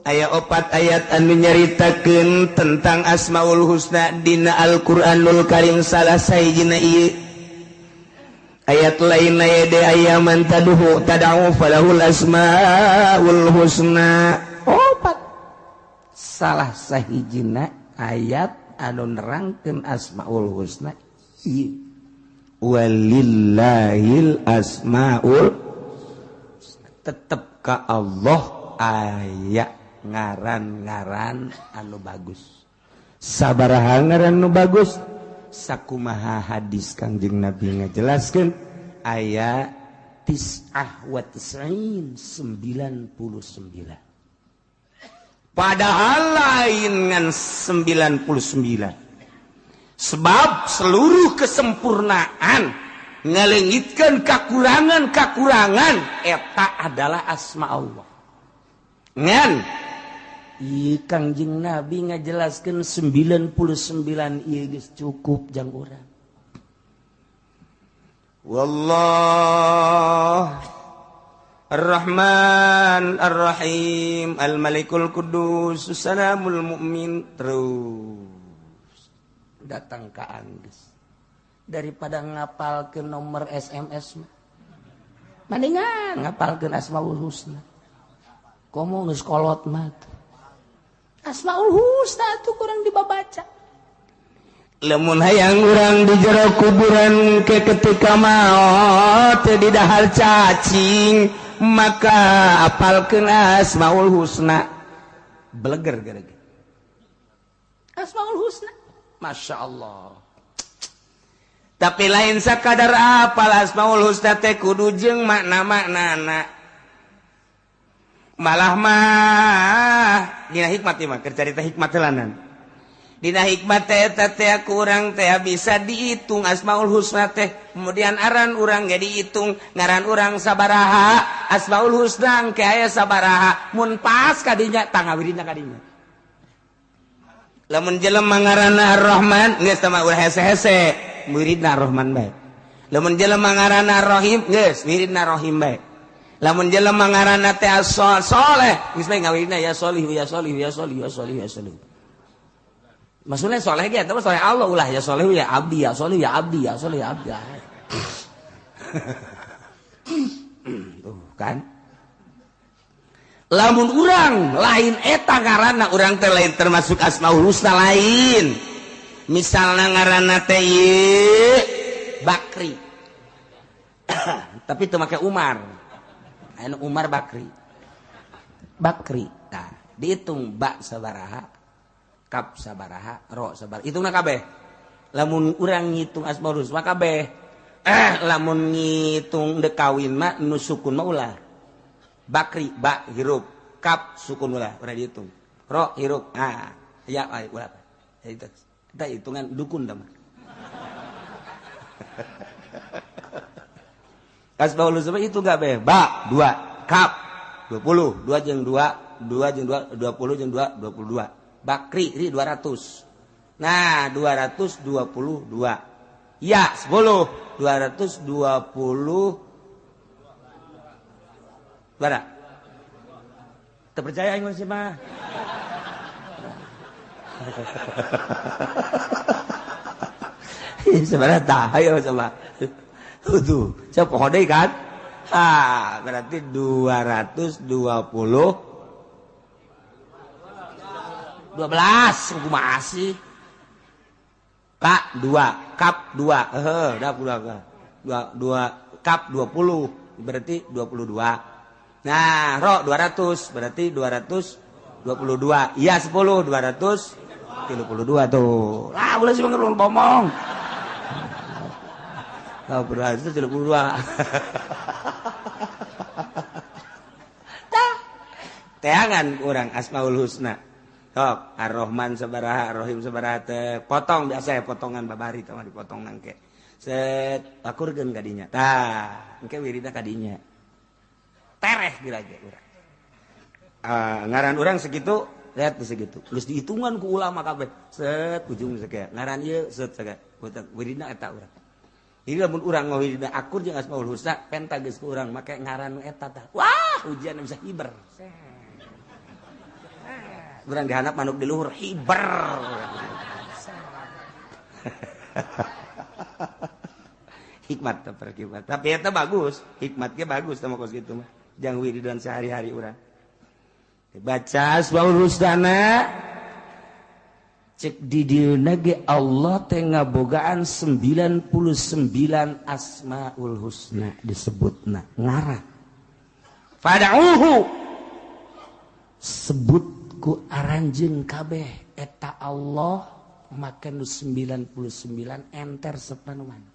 Aya opat ayat anu nyaritakeun tentang Asmaul Husna dina Al-Qur'anul Karim, salah sahijina ieu. Ayat lain aya de ayyaman taduhu tad'u falahul asmaul husna. Opat. Salah sahijina ayat anu nerangkeun Asmaul Husna ieu. Walillahil asmaul, tetep ka Allah aya ngaran-ngaran anu bagus. Sabaraha ngaran anu bagus? Sakumaha hadis Kangjeng Nabi ngajelaskeun aya tis'ah wa tis'in, 99. Padahal lain ngan 99, sebab seluruh kesempurnaan ngalengitkan kakurangan-kakurangan eta adalah asma Allah. Ngan Kangjeng Nabi ngajelaskeun 99 ieu geus cukup jang urang. Wallah Ar-Rahman Ar-Rahim Al-Malikul Qudus Salamul Mukmin, terus datang ka anggeus. Daripada ngapalkeun nomor SMS mah mendingan ngapalkeun Asmaul Husna. Komo geus kolot mah Asmaul Husna tuh kurang dibaca. Lamun hayang urang di jero kuburan ke ketika maot di dahar cacing, maka apalkeun Asmaul Husna. Beleger gara-gara Asmaul Husna. Masya Allah. Tapi lain sakadar apal Asmaul Husna teh kudu jeung makna-maknana. Malah mah dina hikmat ieu mah keur carita hikmat heulanan. Dina hikmat teh eta teh kurang teh bisa dihitung Asmaul Husna teh. Kemudian aran urang ge dihitung, ngaran urang sabaraha, Asmaul Husna engke aya sabaraha. Mun pas kadinya tangawirina kadinya. Lamun jelema ngaranna Ar-Rahman geus teh mah ulah hese-hese, muridna Ar-Rahman bae. Lamun jelema ngaranna Ar-Rahim geus wiridna Rahim bae. Lamun jelema ngaranna teh Soleh geus bae ngawirina ya Solih ya Solih ya Solih ya Solih ya Solih. Maksudnya soleh ge eta mah soleh Allah, ulah ya soleh ya abdi ya soleh ya abdi ya soleh ya abdi. Tuh kan. Lamun urang lain eta ngaranna urang teh lain termasuk Asmaul Husna lain. Misalna ngaranna teh Bakri. Tapi teu make Umar. Anu Umar Bakri. Bakri. Nah, dihitung ba sabaraha, kap sabaraha, ro sabaraha. Hitungna kabeh. Lamun urang ngitung Asmaul Husna kabeh. Lamun ngitung dek kawin mah nu sukun mah ulah. Bakri ba hirup, kap sukun ulah, ulah dihitung. Ro hirup, ah ya ulah. Ya itu. Eta hitungan dukun dah mah. Asmaul Husna itu enggak be. Ba 2, kap 20, 2 jeung 2, 2 jeung 2, 20 jeung 2, 22. Bakri ri 200. Nah, 222. Ya, 10, 220. Bara. Teu percaya aing sih mah. Sebenarnya tah ayo coba. Tuh, coba poho deui kan? Ah, berarti 220 12 kumaha sih? K 2, kap 2. Heuh, dah 2 2 kap 20 berarti 22. Nah, ro 200 berarti 222. Iya 10 232 tuh. Lah, ulah sih ngerung ngomong. Oh, berarti 32. Tah. Teangan urang Asmaul Husna. Sok, Ar-Rahman sabaraha, Ar-Rahim sabaraha teh. Potong biasa ya potongan babari teh mah dipotong nangke. Set akurkeun ka dinya. Tah, engke wiridna ka dinya. Tereh dirage urang. Ngaran urang segitu, lihat segitu. Geus dihitungan ku ulama kabeh. Set ujung sakieu. Ngaran ieu set sakieu. Wiridna eta urang. Jadi lamun urang ngawiridna akur jeung Asmaul Husna, penta geus ku urang make ngaran nu eta tah. Wah, ujian bisa hiber. Urang dihandap manuk di luhur hiber. Hikmat terkibat. Tapi eta bagus, hikmatnya bagus sama kos gitu mah. Jang wiridan sehari-hari urang. Baca Asmaul Husna. Cek di dieuna ge Allah teh ngabogaan 99 Asmaul Husna disebutna ngaran. Fad'uhu. Sebut ku aranjeun kabeh eta Allah make nu 99 enter resepna nu mana.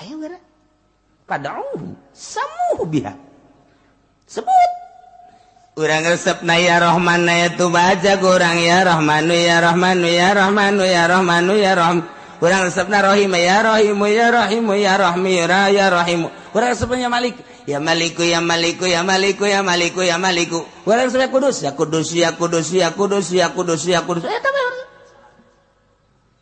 Ayo geura. Fad'uhu samuhu biha. Sebut. Urang resepna ya Rahman ya tu baca kurang ya Rahmanu ya Rahmanu ya Rahmanu ya Rahmanu ya Rahim. Urang resepna Rahim ya Rahimu ya Rahimu ya Rahmi ya Rahimu. Urang resepna Malik ya Maliku ya Maliku ya Maliku ya Maliku ya Maliku. Urang resepna Kudus ya Kudus ya Kudus ya Kudus ya Kudus ya Kudus. Eta mah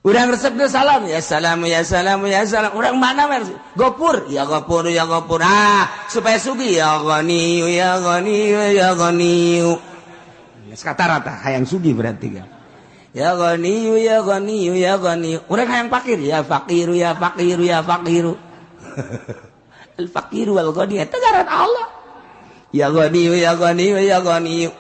urang resepna salam ya salam ya salam ya salam. Urang mana mer? Gopur ya gopur ya gopur. Ah, supaya sugi ya ghaniyu ya ghaniyu ya ghaniyu. Geus kata rata hayang sugi berarti kan. Ya ghaniyu ya ghaniyu ya ghaniyu. Urang hayang fakir ya fakiru ya fakiru ya fakiru. Al fakiru wal ghani eta ngaran Allah. Ya ghaniyu ya ghaniyu ya ghaniyu.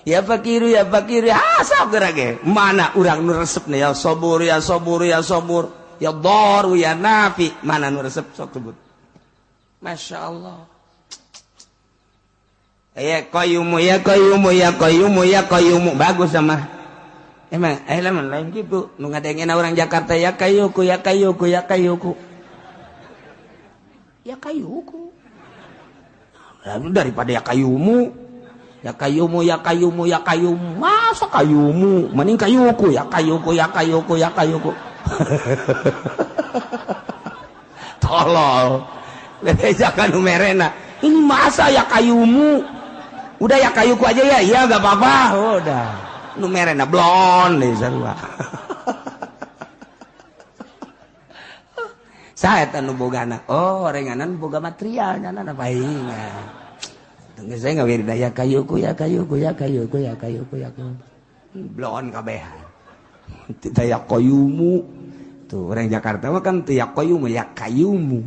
Ya fakiru ya fakiru ah sok geura ge. Mana urang nu resepna ya sabur ya sabur ya sabur ya daru ya nafi. Mana nu resep sok sebut. Masya Allah. Ya qayyumu ya qayyumu ya qayyumu ya qayyumu bagus sama. Emang lamun lain kitu nu ngadengena urang Jakarta ya kayuku ya kayuku ya kayuku. Ya kayuku. Lalu daripada ya kayumu. Ya kayumu ya kayumu ya kayumu masa kayumu mending kayuku ya kayuku ya kayuku ya kayuku. Tolol bebejakan nu merena ini masa ya kayumu udah ya kayuku aja ya iya gak apa-apa udah nu merena blon deh sarua. Saya nu bogana oh renganan boga material nyana paingan. Tunggu saya nggak wirda ya kayuku ya kayuku ya kayuku ya kayuku ya kayuku. Blon kabehan. Tidak ya kayumu. Tuh orang Jakarta mah kan ya kayumu ya kayumu.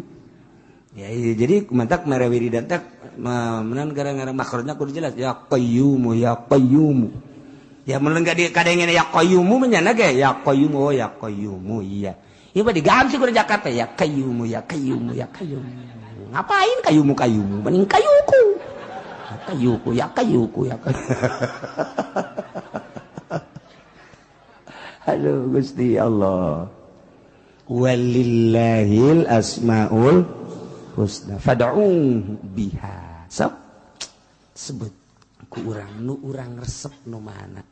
Ya jadi mantak mere wiridan teh menan gara-gara makrotnya kudu jelas ya kayumu ya kayumu. Ya mun enggak di kadengena ya kayumu menyana ge ya kayumu oh ya kayumu iya. Ieu mah diganti ku Jakarta ya kayumu ya kayumu ya kayumu. Ngapain kayumu kayumu mending kayuku. Kayuku ya kayuku ya kayuku. Aduh Gusti Allah. Walillahil asmaul husna fad'uhu biha. Sok sebut ku urang nu urang resep nu mana.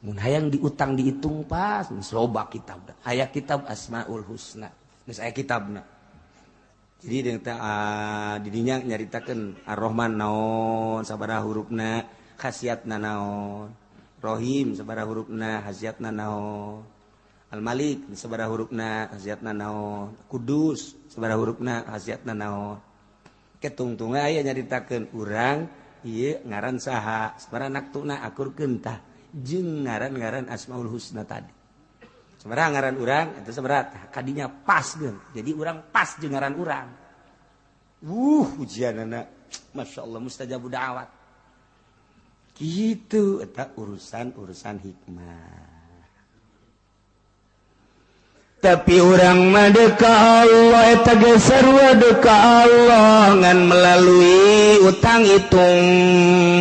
Mun hayang diutang dihitung pas loba kitab. Aya kitab Asmaul Husna. Geus aya kitabna. Jadi didinya nyaritakeun Ar-Rahman naon sabaraha hurufna, khasiatna naon. Rahim sabaraha hurufna, khasiatna naon. Al-Malik sabaraha hurufna, khasiatna naon. Kudus sabaraha hurufna, khasiatna naon. Ketungtunga aya nyaritakeun urang ieu ngaran saha, sabaraha naktuna akurkeun tah jeung ngaran-ngaran Asmaul Husna tadi. Sabaraha ngaran urang itu sabaraha kadinya pas geun. Jadi urang pas jeung ngaran urang. Ujianana Masya Allah mustajabu da'wat. Gitu eta urusan-urusan hikmah. Tapi urang mah deuk ka Allah eta ge sarua deuk ka Allah ngan melalui utang hitung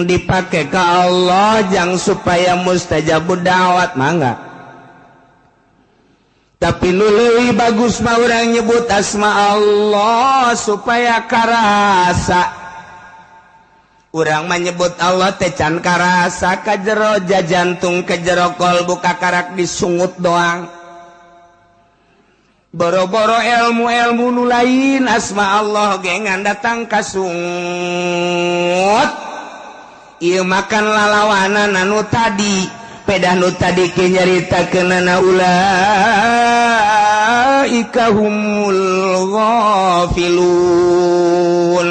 dipake ka Allah jang supaya mustajabu da'wat mangga. Tapi nu leuwih bagus mah urang nyebut asma Allah supaya karasa. Urang menyebut Allah teh can karasa ka jero jantung ka jero kolbu kakarak disungut doang. Boro-boro ilmu-ilmu nu lain asma Allah ge ngan datang kasungut. Ieu makan lalawanan anu tadi. Pedah nu tadi ke nyaritakeunana ulaika humul ghafilun.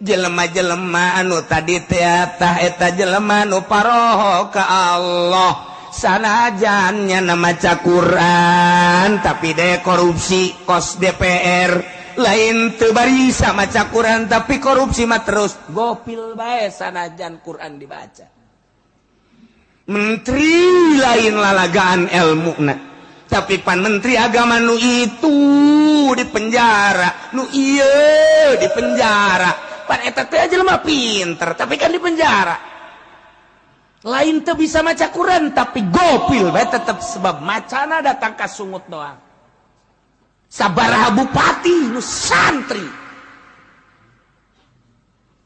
Jelema-jelema anu tadi teh tah eta jelema nu paroho ka Allah. Sanajan nya maca Quran tapi deh korupsi kos DPR lain teu barisa maca Quran tapi korupsi mah terus gopil bae sanajan Quran dibaca. Menteri lain lalagaan elmuna tapi pan menteri agama nu itu di penjara, nu ieu di penjara. Pan eta teh jelema pinter tapi kan di penjara. Lain teu bisa maca Quran tapi gopil bae tetep sebab macana datang ka sungut doang. Sabaraha bupati nu santri.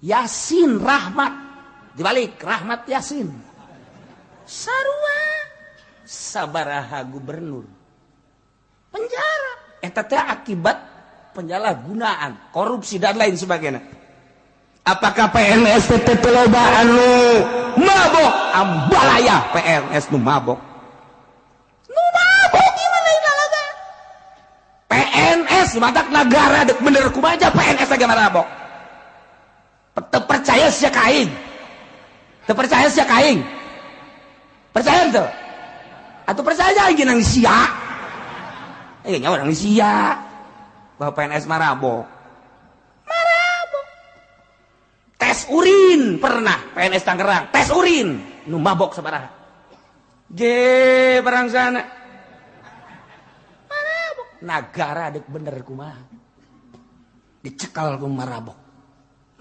Yasin Rahmat dibalik Rahmat Yasin. Sarua sabaraha gubernur penjara. Eta teh akibat penyalahgunaan, korupsi dan lain sebagainya. Apakah PNS teh teu loba anu mabok? Ambalaya PNS nu mabok. Nu mabok gimana lalaga? PNS matak negara dek bener kumaha PNS lagi mabok. Teu percaya sia ka aing. Teu percaya sia ka aing. Percaya teu? Atuh percaya aing nang sia. Nyawa nang sia. Bahwa PNS marabok. Tes urin pernah PNS Tangerang, tes urin nu mabok sabaraha. Je barang sana. Marabok. Nagara dek bener kumaha. Dicekal ku marabok.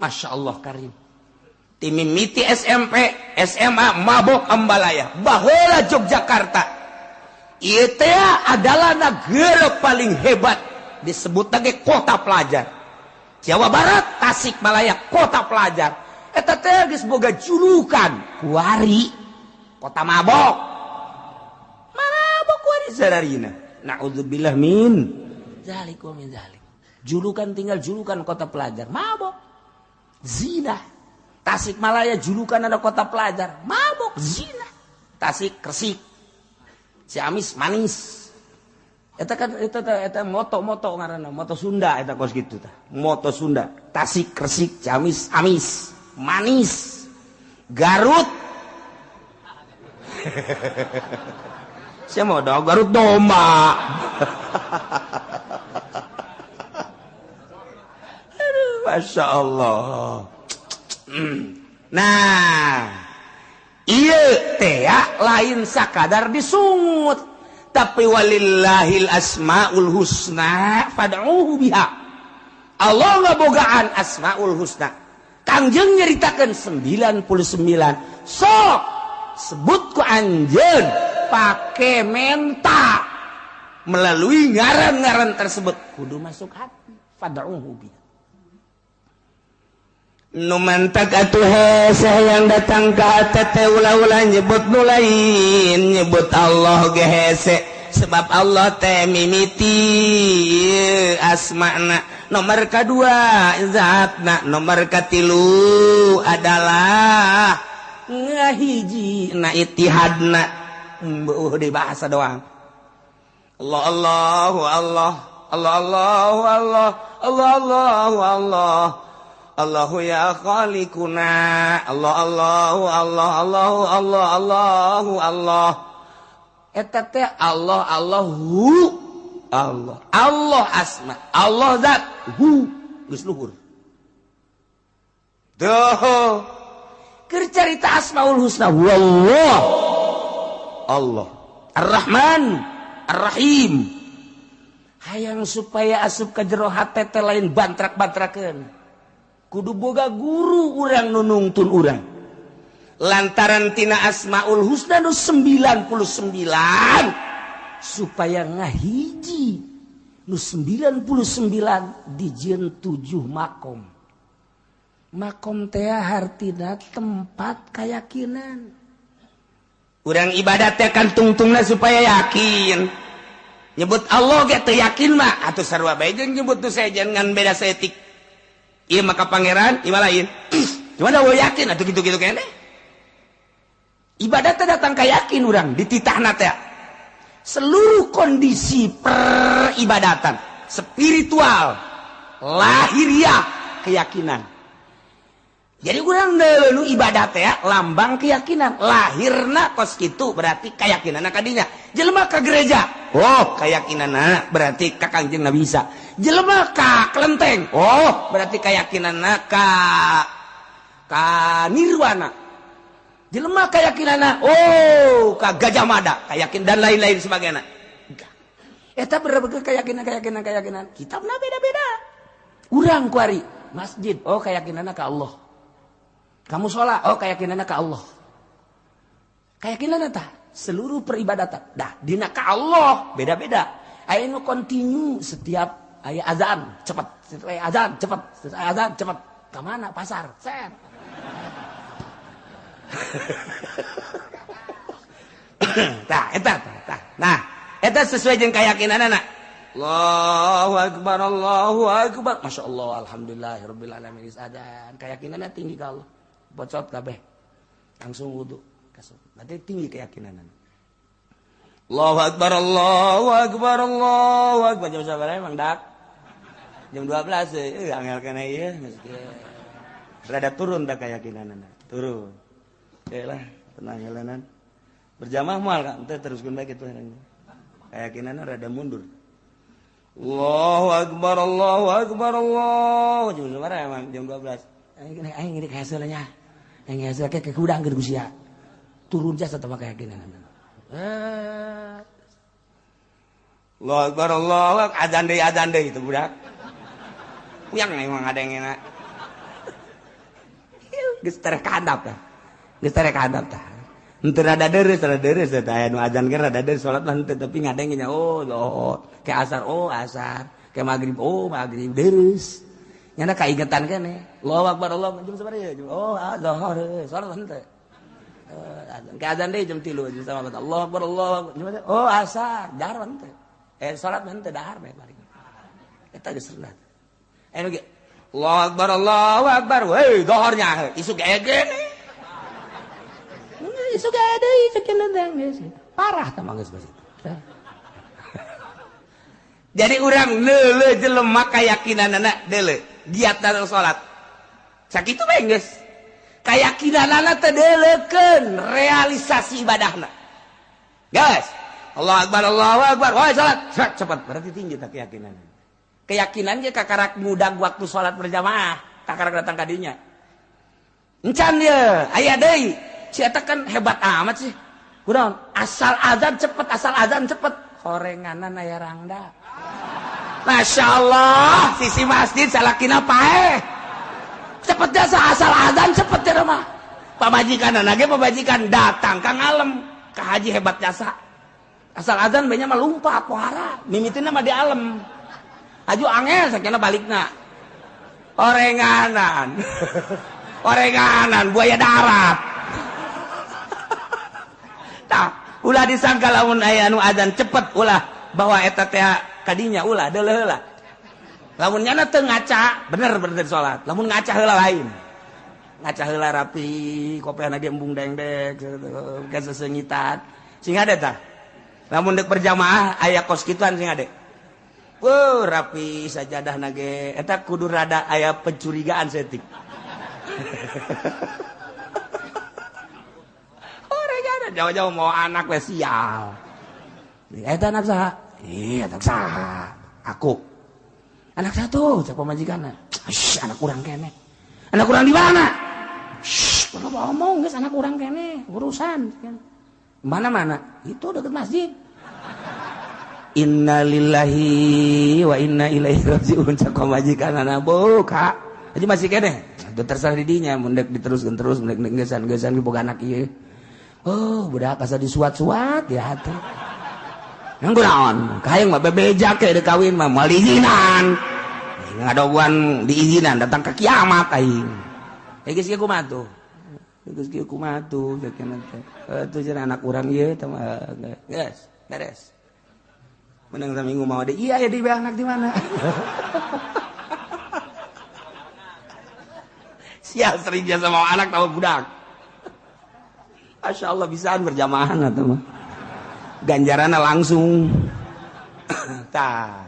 Masya Allah karim. Timimiti SMP, SMA mabok ambalaya. Baheula Yogyakarta. Ieu teh adalah negara paling hebat disebut lagi kota pelajar. Jawa Barat, Tasikmalaya, kota pelajar. Eta teh geus boga julukan kuari kota mabok. Mabok kuari sararina. Naudzubillah min zalik wa min zalik. Julukan tinggal julukan kota pelajar, mabok. Zina. Tasikmalaya julukan ada kota pelajar, mabok, zina. Tasik Resik. Ciamis manis. Eta kan eta moto-moto ngaranna, moto Sunda eta kos kitu tah. Moto Sunda, Tasik, Resik, Ciamis, amis, manis. Garut. Saya mau dong Garut domba. Aduh, Masya Allah. Nah, ieu teh lain sakadar disungut. Tapi walillahil asmaul husna fad'uhu biha. Allah ngabogaan asmaul husna. Kangjeng nyeritakeun 99. Sok sebut ku anjeun pake menta melalui ngaran-ngaran tersebut kudu masuk hati fad'uhu biha. Nu mantak atuh hese yang datang ka hate ulah-ulah nyebut nu lain, nyebut Allah ge hese sebab Allah teh mimiti asma'na. Nomor kedua zatna, nomor katilu adalah ngahiji na itihadna. Beuh di bahasa doang. Allah Allahu Allah Allah Allahu Allah Allah Allahu Allah Allahu ya khaliquna Allah Allahu Allah Allahu Allah Allahu Allah. Eta teh Allah Allahu Allah Allah asma Allah zat hu geus luhur. Duh keur carita asmaul husna wallah Allah Ar-Rahman Ar-Rahim. Hayang supaya asup ka jero hate teh lain bantrak-bantrakeun. Kudu boga guru urang nu nungtun urang. Lantaran tina asmaul husna nu 99 supaya ngahiji nu 99 dijieun 7 makom. Makom teh hartina tempat keyakinan. Urang ibadat teh kan tungtungna supaya yakin. Nyebut Allah ge teu yakin mah atuh sarua bae jeung nyebut nu sejen ngan beda saeutik. Ieu maka pangeran, ieu lain. Cuma da yakin atuh kitu-kitu keneh. Ibadat teh datang ka yakin urang dititahna teh. Seluruh kondisi peribadatan, spiritual, lahiriah, keyakinan. Jadi urang nu ibadah teh lambang keyakinan. Lahirna kos kitu berarti keyakinanna ka dinya. Jelema ka gereja, oh keyakinanna berarti ka Kangjeng Nabi Isa. Jelema ka kelenteng, oh berarti keyakinanna ka nirwana. Jelema keyakinanna oh ka Gajah Mada, keyakin dan lain-lain sebagainya. Eta berbagai keyakinan keyakinan keyakinan. Kitabna beda-beda. Urang kuari masjid, oh keyakinanna ka Allah. Kamu sholat, oh keyakinannya ke Allah. Keyakinannya tah seluruh peribadatan. Dah, dina ka Allah beda-beda. Aya nu continue setiap aya azan cepat, setiap aya azan cepat, setiap aya azan cepat. Ka mana pasar? Set. Tah, eta tah. Nah, eta sesuai jeung keyakinanna. Allahu akbar, Allahu akbar. Masya Allah, alhamdulillahirabbil alamin. Azan. Keyakinannya tinggi ka Allah. Bocot kabeh langsung wudu kasut. Berarti tinggi keyakinan. Allahu akbar, Allahu akbar, Allahu akbar. Jam sabaraha emang dak? Jam 12 angel kana ieu geus rada turun dak keyakinanna. Turun. Oke lah, tenang helanan. Berjamaah moal kan teh teruskeun bae kitu keyakinanna rada mundur. Allahu akbar, Allahu akbar, Allah. Jam sabaraha emang? Jam 12. Aing aing rek hasilnya. Aing hasil ke kudang keur sia. Turun jasa teh keyakinan. Allahu akbar, Allahu akbar, azan deui itu budak. Puyang emang ada yang enak. Geus tereh ka handap tah. Geus tereh ka handap tah. Henteu rada deureuh teh aya nu azan ge rada deureuh salat mah henteu tapi ngadengnya oh lohor. Ke asar oh asar, ke magrib oh magrib deureuh. Nyana kaingetan kene. Allahu akbar, Allah jam sabaraha ya? Oh, zuhur, salat henteu. Azan ke azan deui jam 3 jam sama Allahu akbar, Allahu akbar. Oh, asar, dahar henteu. Salat henteu dahar bae paling. Eta geus rendah. Anu ge Allahu akbar, Allahu akbar. Weh, zuhurnya isuk aya gene. Isuk aya deui cek geus. Parah tah mah geus geus. Jadi urang leuleuh jelema kayakinanana deuleuh. Giat dalam salat. Sakitu bae geus. Kayakinanana teh deuleukeun realisasi ibadahna. Guys, Allahu akbar, Allahu akbar. Woi salat, cepat. Berarti tinggi tah keyakinan. Keyakinan ge kakarak mudag waktu salat berjamaah, kakarak datang ka dinya. Encan ye, aya deui. Si eta kan hebat amat sih. Kunaon? Asal azan cepet, asal azan cepet. Horenganan aya rangda. Masya Allah, sisi masjid salakina paeh. Cepet jasa asal azan cepet ya mah. Pamajikan lagi pamajikan datang ka ngalem, ka haji hebat jasa. Asal azan banyak mah lumpat pohara, mimitina mah di alem. Aju angel sakina balikna. Orenganan. Orenganan buaya darat. Tah, ulah disangka lamun aya anu azan cepet ulah bahwa eta teh kadinya ulah deuleuh heula. Lamun nyana teu ngaca, bener bener salat. Lamun ngaca heula lain. Ngaca heula rapi, kopeana ge embung dengdek, ka sesengitan. Sing ade tah. Lamun deuk berjamaah aya kos kituan sing ade. Wuh, rapi sajadahna ge. Eta kudu rada aya pencurigaan setik. Oregan jauh-jauh mau anak we sial. Eta anak saha? Iya, anak saha. Aku. Anak satu, cek pamajikanna. Shh, anak urang kene. Anak urang di mana? Shh, kudu ngomong geus anak urang kene, urusan. Mana-mana? Itu deket masjid. Innalillahi wa inna ilaihi rajiun cek pamajikanna buka. Aja masih kene. Itu terserah di dinya, mun deuk diteruskeun terus, mun deuk geusan-geusan boga anak ieu. Oh, budak asa disuat-suat ya hati. Yang kunaon? Kahayang mah bebeja ke deuk kawin mah moal diizinan. Ngadoguan diizinan datang ke kiamat aing. Geus kieu kumaha tuh? Geus kieu kumaha tuh cek teh. Atuh cenah anak urang ieu teh mah geus, beres. Menang saminggu mau deui. Iya ya di anak di mana? Sial sering biasa mau anak tahu budak. Masya Allah bisaan berjamaah atau mah. Ganjaranna langsung. Tah.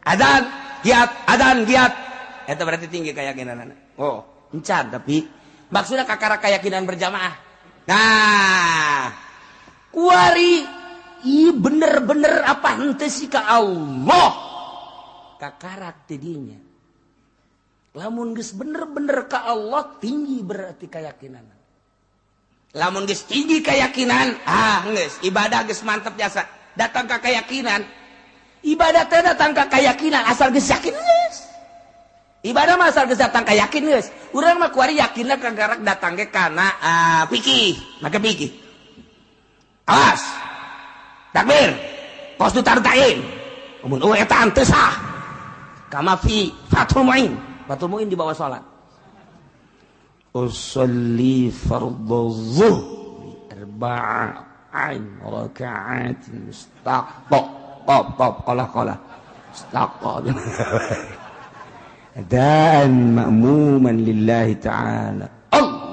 Azan giat, azan giat. Eta berarti tinggi keyakinanana. Oh. Encan tapi maksudnya kakara keyakinan berjamaah. Nah, kuari ieu bener-bener apa henteu sih ka Allah. Kakarak tidinya. Lamun geus bener-bener ka Allah tinggi berarti keyakinan. Lamun geus tinggi keyakinan, ah geus ibadah geus mantep jasa. Datang ka keyakinan. Ibadah teh datang ka keyakinan asal geus yakin geus. Ibadah mah asal geus datang ka yakin geus. Urang mah kuari yakinna kagarak datang ge kana fikih, make fikih. Awas. Takbir. Kos du tartain. Mun eueuh eta teu sah. Kama fi Fathul Muin. Fathul Muin di bawah salat. Usolli fardhu zuhri arba'an raka'atin mustaqqa qaf qaf qala qala mustaqqa dan ma'muman lillahi ta'ala. Allahu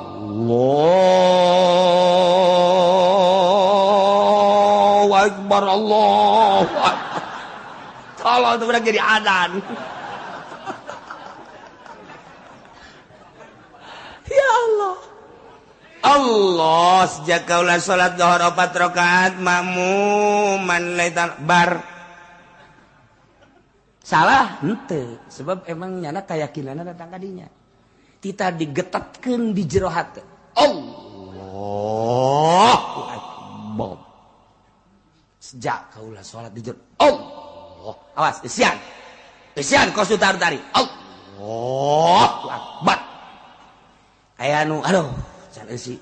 akbar, Allahu akbar. Tolong itu benar jadi adzan. Ya Allah. Allah sejak kaulah salat zuhur 4 rakaat makmuman laitan bar. Salah henteu sebab emang nyana keyakinanna datang ka dinya. Tita digetetkeun di jero hate. Allahu akbar. Sejak kaulah salat di jero Allah. Awas isian. Isian kos tarik. Allahu akbar. Aya nu aduh can eusi.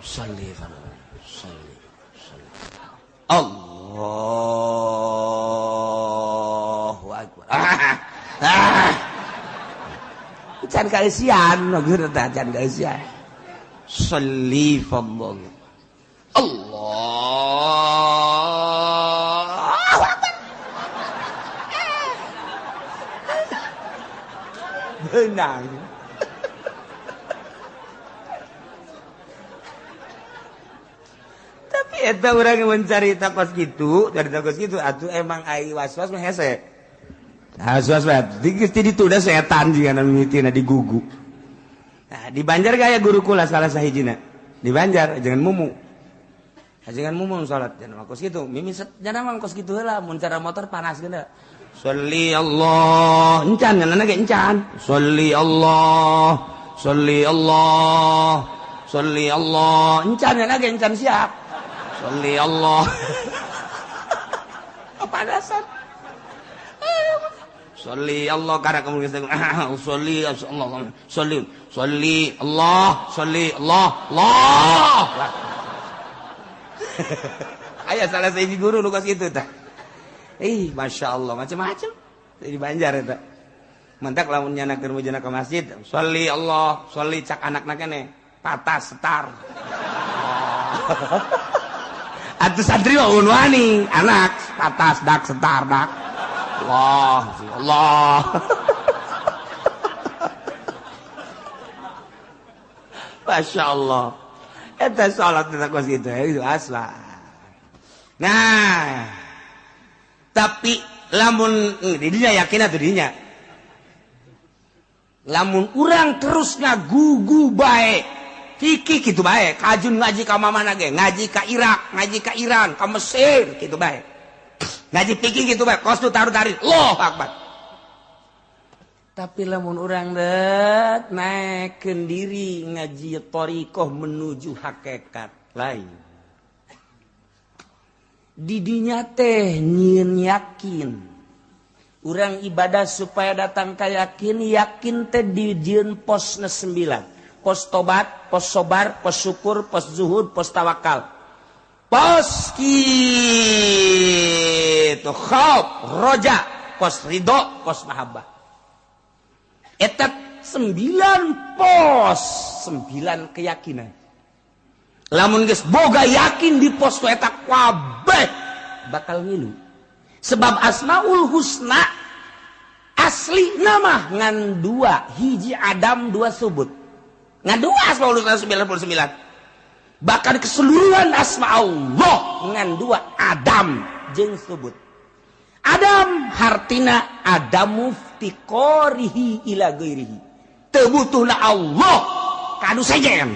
Shalli shalli shalli. Allahu akbar. Can kaeusian maksudna teh can kaeusian. Shalli fadl. Allahu akbar. Benang. Tapi eta urang mencari takos gitu, dari takos gitu atuh emang ai was-was mah hese. Was-was mah ditunda setan jiga mimitina digugu. Nah, di Banjar gaya guru kula salah sahijina. Di Banjar jangan mumu. Jangan mumu salat jangan kos kitu. Mimi jangan mah kos kitu heula mun cara motor panas geuna. Sholli Allah, encan nyanana ge encan. Sholli Allah, sholli Allah, sholli Allah, encan nyanana ge encan siap. Sholli Allah. Kepanasan. Sholli Allah karena kamu geus sholli Allah, sholli, sholli Allah, sholli Allah, Allah. Aya salah sahiji guru nu kos kitu tah. Ih, masya Allah, macam-macam di Banjar eta. Mentak lamun nyana keur mujana ka masjid, sholli Allah, sholli cak anakna keneh, patas setar. Atuh santri mah wani, anak patas dak setar dak. Allah, Allah. Masya Allah. Eta salat teh kos kitu, itu asla. Nah, tapi lamun didinya yakin atuh didinya. Lamun urang terus ngagugu bae, fikih kitu bae, kajun ngaji ka mamana ge, ngaji ka Irak, ngaji ka Iran, ka Mesir kitu bae. Ngaji fikih kitu bae, kos tu taruh-tarik, Allahu akbar. Tapi lamun urang det naekkeun diri ngaji thariqah menuju hakikat lain. Didinya teh nyieun yakin. Urang ibadah supaya datang ka yakin, yakin teh dijieun posna 9. Pos tobat, pos sobar, pos syukur, pos zuhud, pos tawakal. Pos kitu khauf, roja, pos ridho, pos mahabbah. Eta 9 pos, 9 keyakinan. Lamun geus boga yakin di pos tu eta kabeh bakal ngilu. Sebab Asmaul Husna asli nama ngan 2, hiji Adam 2 subut. Ngan 2 Asmaul Husna 99. Bahkan keseluruhan asma Allah ngan 2 Adam jeung subut. Adam hartina adamu iftiqorihi ila ghairihi, teu butuhna Allah ka anu sejen.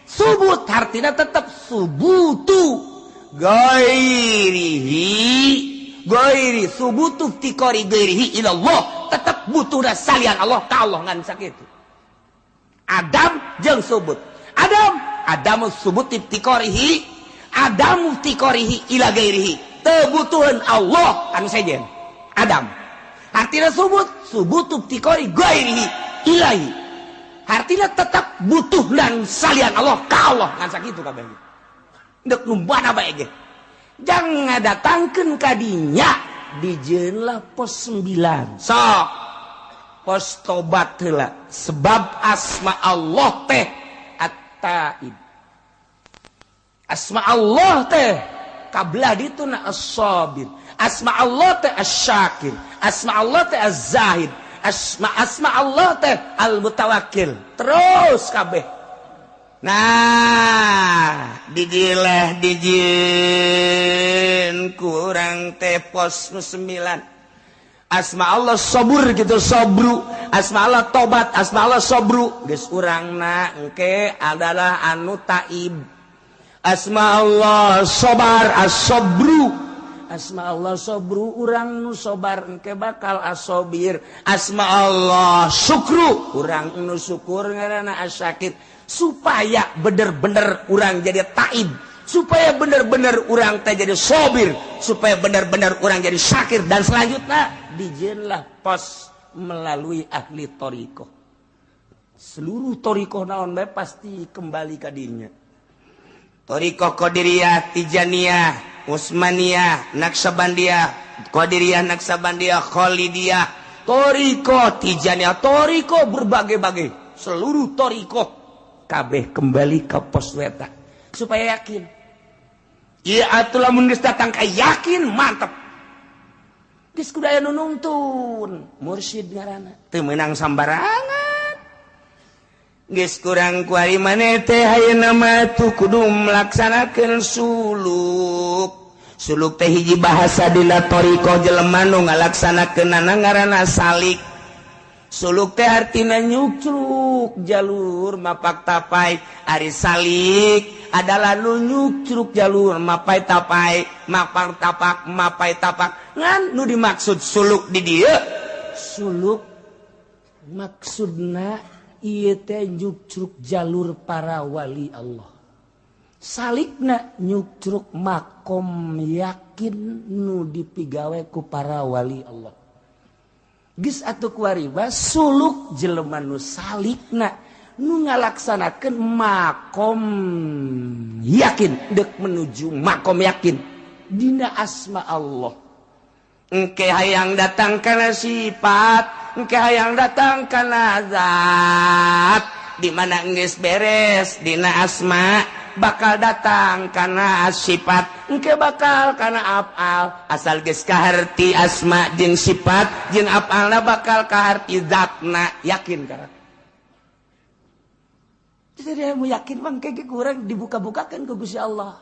Subut hartina tetep subutu ghairihi, ghairi subutu iftiqori ghairihi ila Allah, tetep butuhna salian Allah ka Allah, ngan sakitu. Adam jeung subut. Adam adamu subut iftiqorihi, adamu iftiqorihi ila ghairihi, teu butuheun Allah anu sejen. Adam artinya subut, subut iftiqori ghairihi ilahi, artinya tetap butuh dan salian Allah ka Allah, ngan sakitu kabeh. Deuk nu mana bae ge jangan ngadatangkeun ka dinya, dijieunlah pos 9 sok pos tobat heula, sebab asma Allah teh at-taib, asma Allah teh kablah dituna as-sabir, asma Allah teh as-syakir, asma Allah teh az-zahid, asma asma Allah teh al-mutawakkil, terus kabeh. Nah, dijilah dijieun kurang teh pos nu 9. Asma Allah sabur gitu, sabru, asma Allah tobat, asma Allah sabru, geus urangna engke adalah anu taib. Asma Allah sobar, as-sabru, asma Allah sobru, urang nu sobar engke bakal asobir. Asma Allah syukru, urang nu syukur ngaranna asyakir. Supaya bener-bener urang jadi taib, supaya bener-bener urang teh jadi sobir, supaya bener-bener urang jadi syakir, dan selanjutnya dijieunlah pos melalui ahli thoriqoh. Seluruh thoriqoh naon bae pasti kembali ka dinya. Thoriqoh Qadiriyah, Tijaniyah, Utsmaniyah, Naqsyabandiyah, Qadiriyah, Naqsyabandiyah, Khalidiyah, thoriqoh Tijaniyah, thoriqoh berbagai-bagai, seluruh thoriqoh kabeh kembali ke pos weta supaya yakin. Ieu atuh lamun geus datang ka yakin mantep. Geus kudu aya nu nungtun, mursyid ngaranna. Teu meunang sambarangan. Geus kurang kuari maneh teh ayeuna mah tuh kudu melaksanakeun suluk. Suluk teh hiji bahasa dina thoriqoh jelema nu ngalaksanakeunana ngaranna salik. Suluk teh artina nyukcruk jalur mapak tapai. Ari salik adalah nu nyukcruk jalur mapai tapai, mapak tapak, mapai tapak. Ngan nu dimaksud suluk di dieu, suluk maksudna ieu teh nyukcruk jalur para wali Allah. Salikna nyukcruk makom yakin nu dipigawe ku para wali Allah. Geus atuh kuari suluk jelema nu salikna nu ngalaksanakeun makom yakin, dek menuju makom yakin dina asma Allah. Engke hayang datang kana sifat, engke hayang datang kana zat, di mana geus beres dina asma bakal datang kana sifat, engke bakal kana afal. Asal geus kaharti asma jeung sifat jeung afalna bakal kaharti zatna, yakin kana. Jadi mau yakin mah engke kurang dibuka-bukakeun ku Gusti Allah.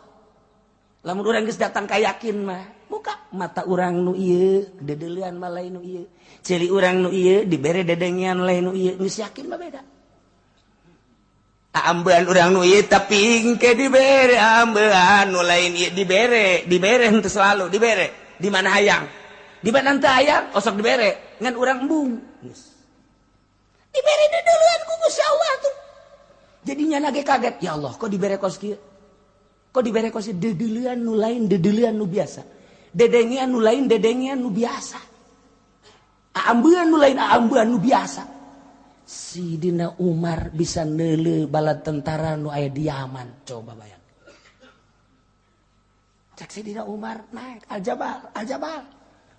Lamun urang geus datang ka yakin mah, buka mata urang nu ieu, dedeulean mah lain nu ieu. Ceuli urang nu ieu dibere dedengean lain nu ieu, geus yakin mah beda. Ambean urang nu ieu tapi engke dibere ambean nu lain ieu, dibere, dibere henteu selalu dibere. Di mana hayang? Di mana henteu hayang osok dibere, ngan urang embung. Geus. Dibere dedeulean ku Gusti Allah tuh. Jadinya lagi kaget, ya Allah kok dibere kos kieu? Kok dibere kos dedeulean nu lain dedeulean nu biasa. Dedengean nu lain dedengean nu biasa. Ambean nu lain ambean nu biasa. Sidina Umar bisa neuleuh bala tentara nu aya di Yaman. Coba bayang. Cek Sidina Umar naik al-jabal, al-jabal.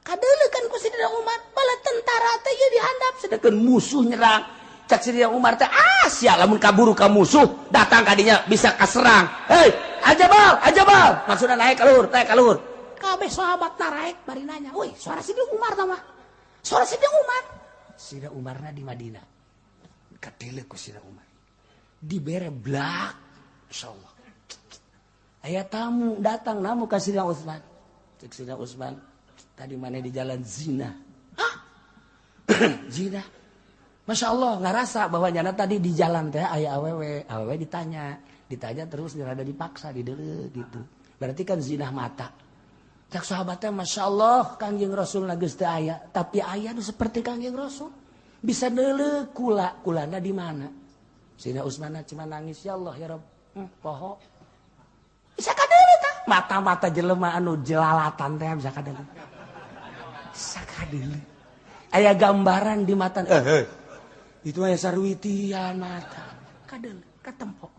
Kadeuleuh kan ku Sidina Umar bala tentara teh ieu dihandap sedengkeun musuh nyerang. Cek Sidina Umar teh ah sia lamun kaburu ka musuh datang ka dinya bisa kaserang. Hei, al-jabal, al-jabal. Maksudna naik ka luhur, naik ka luhur. Kabeh sahabat naraek bari nanya, "Woi, suara Sidina Umar tah mah?" Suara Sidina Umar. Sidina Umarna di Madinah. Kadeuleuh ku Sidina Umar. Dibere blak, insyaallah. Aya tamu datang namu ka Sidina Utsman. Cek Sidina Utsman, Tadi mana di jalan zina. Hah? Zina. Masya Allah, ngerasa bahwa nyana tadi di jalan teh aya awewe, awewe ditanya, ditanya terus rada dipaksa di deuleu gitu. Berarti kan zina mata. Cak sahabatnya, Masya Allah, Kangjeng Rasul geus teu aya, tapi aya nu seperti Kangjeng Rasul. Bisa deuleu kula, kulana di mana? Sina Usmana cuma nangis, ya Allah ya Rabb, poho. Bisa kadeuleu tah? Mata-mata jelema anu jelalatan teh bisa kadeuleu. Bisa kadeuleu. Aya gambaran di mata. Itu aya sarwitian mata. Kadeuleu, katempo.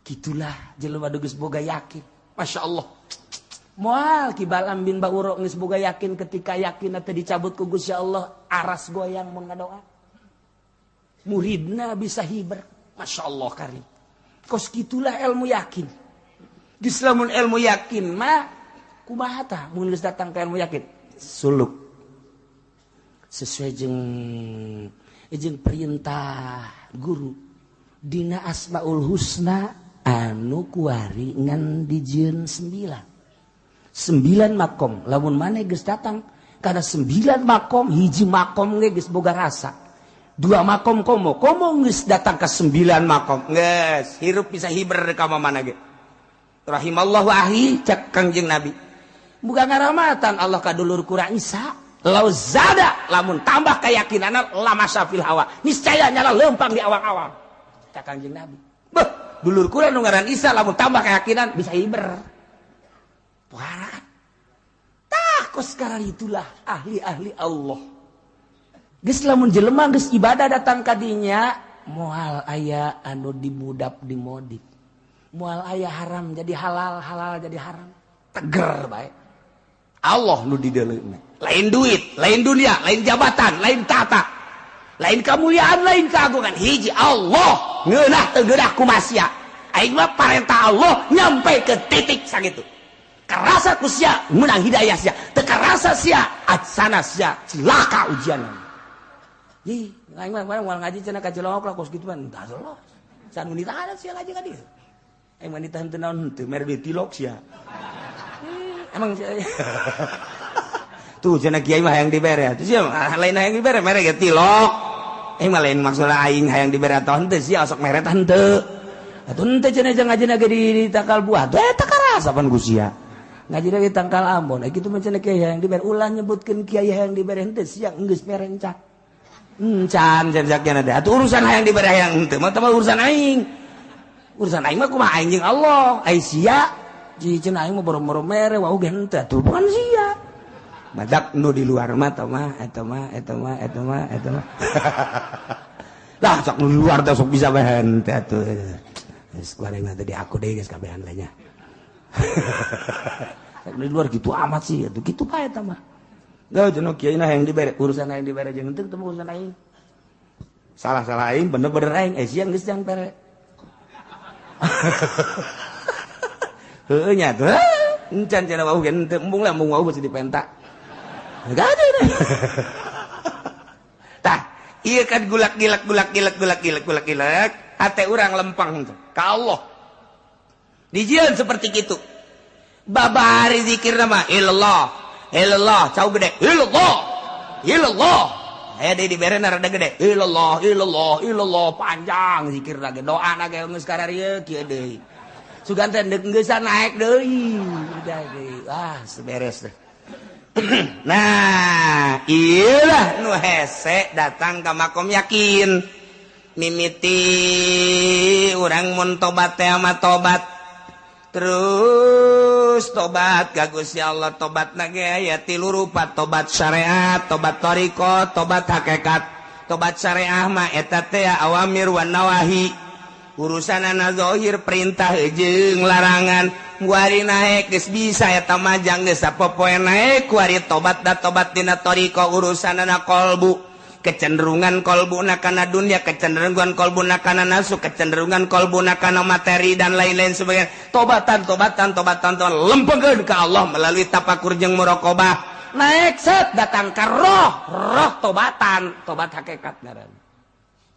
Gitulah jelema geus boga yakin. Masya Allah. Moal Ki Balam bin Bauro geus boga yakin, ketika yakin teh dicabut ku Gusti Allah, aras goyang mun ngadoa. Muridna bisa hiber. Masya Allah karim. Kos gitulah ilmu yakin. Geus lamun ilmu yakin mah kumaha tah mun geus datang ke ilmu yakin? Suluk. Sesuai jeung perintah guru dina Asmaul Husna anu kuari ngan dijieun 9. 9 makom. Lamun maneh geus datang kana 9 makom, hiji makom ge geus boga rasa. 2 makom komo, komo geus datang ka 9 makom. Geus hirup bisa hiber ka mana ge. Rahimallahu ahi cak Kangjeng Nabi. Bukan ngaramatan Allah ka dulur kurang Isa. Lau zada lamun tambah keyakinanna lama syafil hawa. Niscaya nyala lempang di awang-awang. Cak Kangjeng Nabi. Beuh, dulur kurang nu ngaran Isa lamun tambah keyakinan bisa hiber. Wah. Tah kos sekarang itulah ahli-ahli Allah. Geus lamun jelema geus ibadah datang ka dinya moal aya anu dimudap dimodif. Moal aya haram jadi halal, halal jadi haram. Teger bae. Allah nu dideuleuna. Lain duit, lain dunia, lain jabatan, lain tata, lain kemuliaan, lain keagungan. Hiji Allah ngeunah teu geunah kumasia. Aing mah parentah Allah nyampe ke titik sakitu. Karasa ku sia menang hidayah sia, teu karasa sia atsana sia cilaka ujian. Ih, aing mah moal ngaji cenah ka Cilongok lah kos kitu mah entah loh. San nu ditahan sia ngaji ka dieu. Aing mah ditahan teu naon henteu mere duit tilok sia. Emang tuh cenah kiai mah hayang dibere. Tuh sia lain hayang dibere mere ge tilok. Aing mah lain maksudna aing hayang dibere atau henteu sia sok mere tah henteu. Atuh henteu cenah jeung ngajina ge di tangkal buah. Tuh eta karasa pan ku sia. Ngajina di tangkal ambon. Kitu mah cenah kiai hayang dibere, ulah nyebutkeun kiai hayang dibere henteu sia geus mere encan. Encan cenah sakiana teh. Atuh urusan hayang dibere hayang henteu mah urusan aing. Urusan aing mah kumaha aing jeung Allah. Ai sia cenah aing mah boro-boro mere wau ge henteu atuh bukan sia. Badak nu di luar mah eta mah eta mah eta mah eta mah eta mah. Lah sok nu di luar teh sok bisa bae henteu atuh. Geus kuari mah tadi aku deui geus kabehan lah nya. Sok di luar gitu amat sih atuh kitu bae eta mah. Geuh cenah kiai na hayang dibere, urusan hayang dibere jeung henteu teu urusan aing. Salah-salah aing bener-bener aing sia geus jang bere. Heueuh nya tuh. Encan cenah wau ge henteu embung lah embung wau beusi dipenta. Tah, ieu kan gulak gilak gulak gilak gulak gilak gulak gilak, hate urang lempang tuh ka Allah. Dijieun seperti kitu. Babari zikir nama illallah, illallah, cau gede, illallah, illallah. Aya deui dibere rada gede, illallah, illallah, illallah, panjang zikir lagi, doa na ge geus kararieu kieu deui. Sugan teh deuk geusan naik deui, udah deui. Ah, seberes deh. Nah, iyalah nu hese datang ke makom yakin. Mimiti urang mun tobat teh mah tobat. Terus tobat ka Gusti Allah, tobatna ge aya tilu rupa, tobat syariat, tobat thariqah, tobat hakikat. Tobat syariah mah eta teh awamir wan nawahi. Urusanana zahir perintah jeung larangan. Kuari naek geus bisa eta majang geus sapopoe naek kuari tobat da tobat dina thariqah urusanana kolbu. Kecenderungan kolbuna kana dunia, kecenderungan kolbuna kana nafsu, kecenderungan kolbuna kana materi dan lain-lain sebagainya. Tobatan, tobatan, tobatan, tobatan, lempengkeun ka Allah melalui tapakur jeung muraqabah. Naek set datang ka roh, roh tobatan, tobat hakikat ngaran.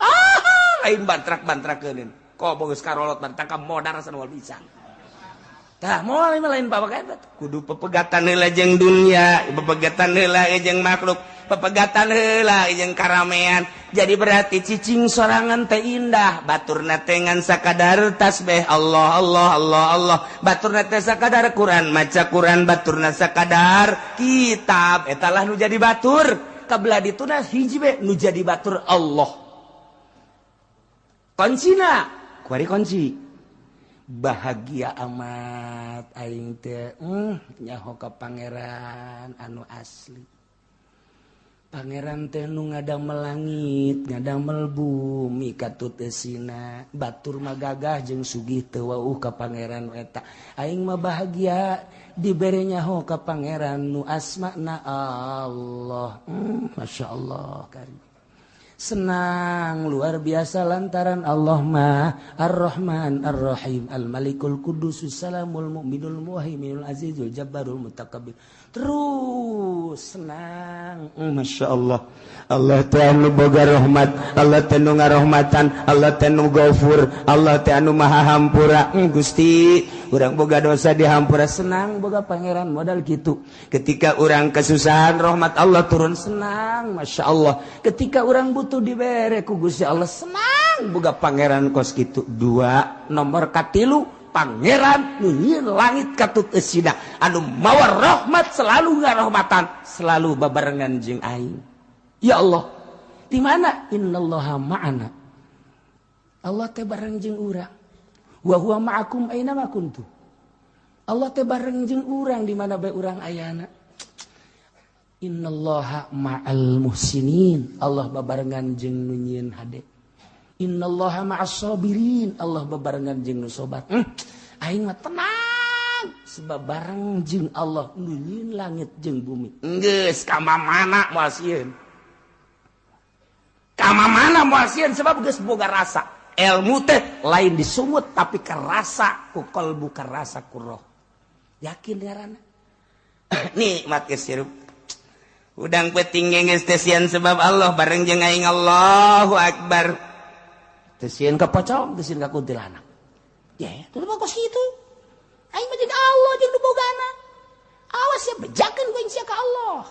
Ah, lain bantrak-bantrakeun. Kok geus karolot bantang ka modar asa moal bisa. Tah moal lain papagetan kudu pepegatan heula jeung dunia, pepegatan heula jeung makhluk, pepegatan heula jeung karamean. Jadi berarti cicing sorangan teh indah, baturna teh ngan sakadar tasbih Allah Allah Allah Allah, baturna teh sakadar Quran, maca Quran, baturna sakadar kitab, eta lah nu jadi batur. Kabelah dituna hiji be nu jadi batur Allah. Kuncina, kuari kunci. Bahagia amat aing teh nyaho ka pangeran anu asli. Pangeran teh nu ngadamel langit, ngadamel bumi katut eusina, batur mah gagah jeung sugih teu wauh ka pangeran eta. Aing mah bahagia dibere nyaho ka pangeran nu asmana Allah. Masya Allah karim. Senang luar biasa lantaran Allah mah Ar-Rahman Ar-Rahim Al-Malikul Qudus Salamul Mu'minul Muhaiminul Azizul Jabbarul Mutakabbir. Terus senang, Masya Allah. Allah teh anu boga rahmat, Allah teh nu ngarohmatan, Allah teh nu gafur, Allah teh anu maha hampura. Gusti, urang boga dosa dihampura, senang boga pangeran modal gitu. Ketika urang kesusahan rahmat Allah turun, senang, Masya Allah. Ketika urang butuh dibere ku Gusti Allah, senang boga pangeran kos kitu. Dua, nomor katilu, pangeran nu nyieun langit katut eusina anu mawa rahmat selalu ngarohmatan, selalu babarengan jeung aing. Ya Allah, di mana innallaha ma'ana? Allah teh bareng jeung urang. Wa huwa ma'akum aina ma kuntum. Allah teh bareng jeung urang di mana bae urang ayana. Innallaha ma'al muhsinin. Allah babarengan jeung nu nyieun hade. Innallaha ma'as sabirin. Allah babarengan jeung nu sobat. Aing mah tenang sebab bareng jeung Allah nu nyieun langit jeung bumi. Geus ka mana moal sieun. Ka mana moal sieun sebab geus boga rasa. Ilmu teh lain disumut tapi kerasa ku kalbu, kerasa ku roh. Yakin ngaranna. Nikmat geus hirup. Udang peuting geus teh sieun sebab Allah bareng jeung aing. Allahu akbar. Teu sieun ka pocong, teu sieun ka kuntilanak. Ya, teu mah kos kitu. Aing mah jeung Allah jeung nu bogana. Awas sia bejakeun ku aing sia ka Allah.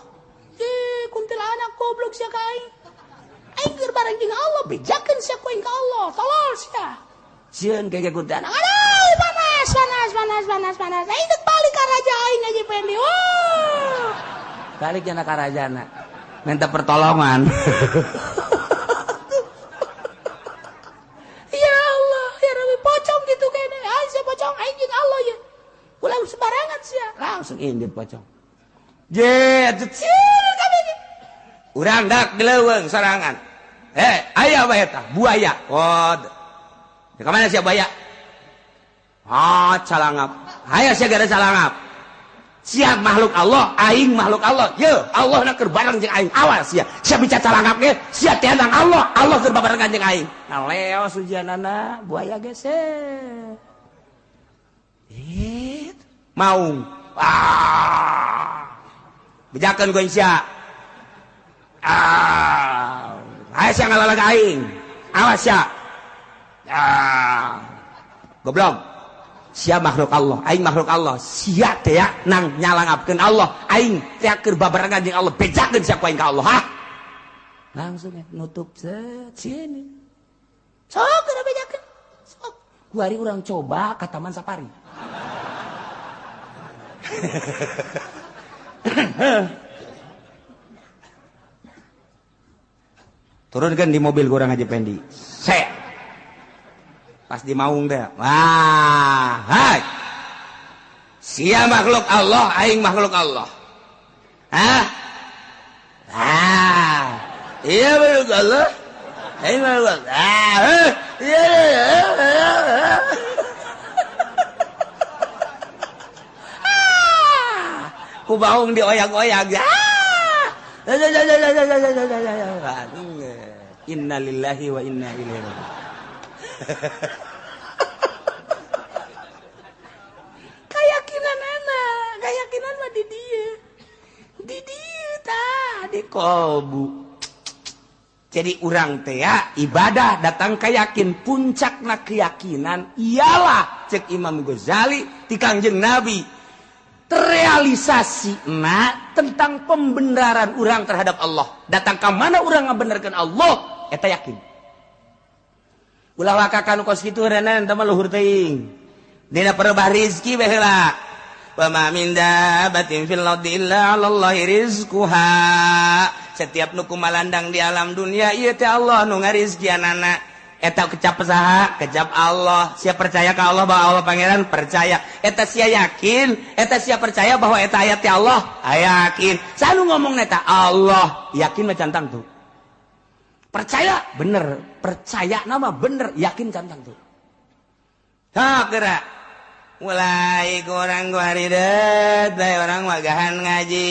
Eh, kuntilanak goblok sia ka aing. Aing keur bareng jeung Allah, bejakeun sia ku aing ka Allah. Tolol sia. Sieun ka kuntilanak. Aduh, panas, panas, panas, panas, panas. Aing teh balik ka raja aing aja Pendi. Wah. Balik jana ka rajana. Minta pertolongan. Ya Allah, ya Rabbi, pocong gitu kene. Aing sia pocong, aing jeung Allah ya. Ulah sembarangan sia. Langsung indit pocong. Je, sieun kabeh. Urang dak dileuweung sorangan. Aya bae eta, buaya. Oh. Di mana sia buaya? Ah, calangap. Aya sia gara calangap. Sia makhluk Allah, aing makhluk Allah. Ye, Allah na keur bareng jeung aing. Awas sia. Sia bicara calangap ge, sia teh nang Allah, Allah keur babarengan jeung aing. Ngaleo sujanana buaya geus. Maung. Ah. Bejakeun ku sia. Ah. Aya sia ngalalag aing. Awas sia. Ah. Goblok. Sia makhluk Allah, aing makhluk Allah. Sia teh nang nyalangapkeun Allah, aing teh keur babarengan jeung Allah, bejakeun sia ku aing ka Allah. Hah? Langsung ya, nutup set sini. Sok keur bejakeun. Sok. Kuari urang coba ka Taman Safari. Turunkan di mobil kurang aja Pendi. Set. Pas di maung deh. Wah, hai. Sia makhluk Allah, aing makhluk Allah. Hah? Ah. Iya makhluk Allah. Aing makhluk Allah. Ah, iya iya. Ku baung dioyak-oyak. Ah. Innalillahi wa inna ilaihi raji'un. Keyakinan anak, keyakinan mah di dia tah di kolbu. Jadi urang teh ibadah datang ka yakin, puncakna keyakinan ialah cek Imam Ghazali ti Kangjeng Nabi terrealisasi na tentang pembenaran urang terhadap Allah. Datang ka mana urang ngabenerkeun Allah, eta yakin. Ulah wakakan kos kitu renan teh mah luhur teuing. Dina perebah rizki bae heula. Wa ma min dabbatin fil ardi illa 'ala Allahi rizquha. Setiap nu kumalandang di alam dunia ieu teh Allah nu ngarizkianana. Eta kecap saha? Kecap Allah. Sia percaya ka Allah bahwa Allah pangeran? Percaya. Eta sia yakin, eta sia percaya bahwa eta ayat teh Allah? Yakin. Saha nu ngomong eta Allah? Yakin mah cantang tuh. Percaya bener, percaya nama bener, yakin cantang tuh. Ha geura. Mulai kurang guaridet, orang wagahan ngaji,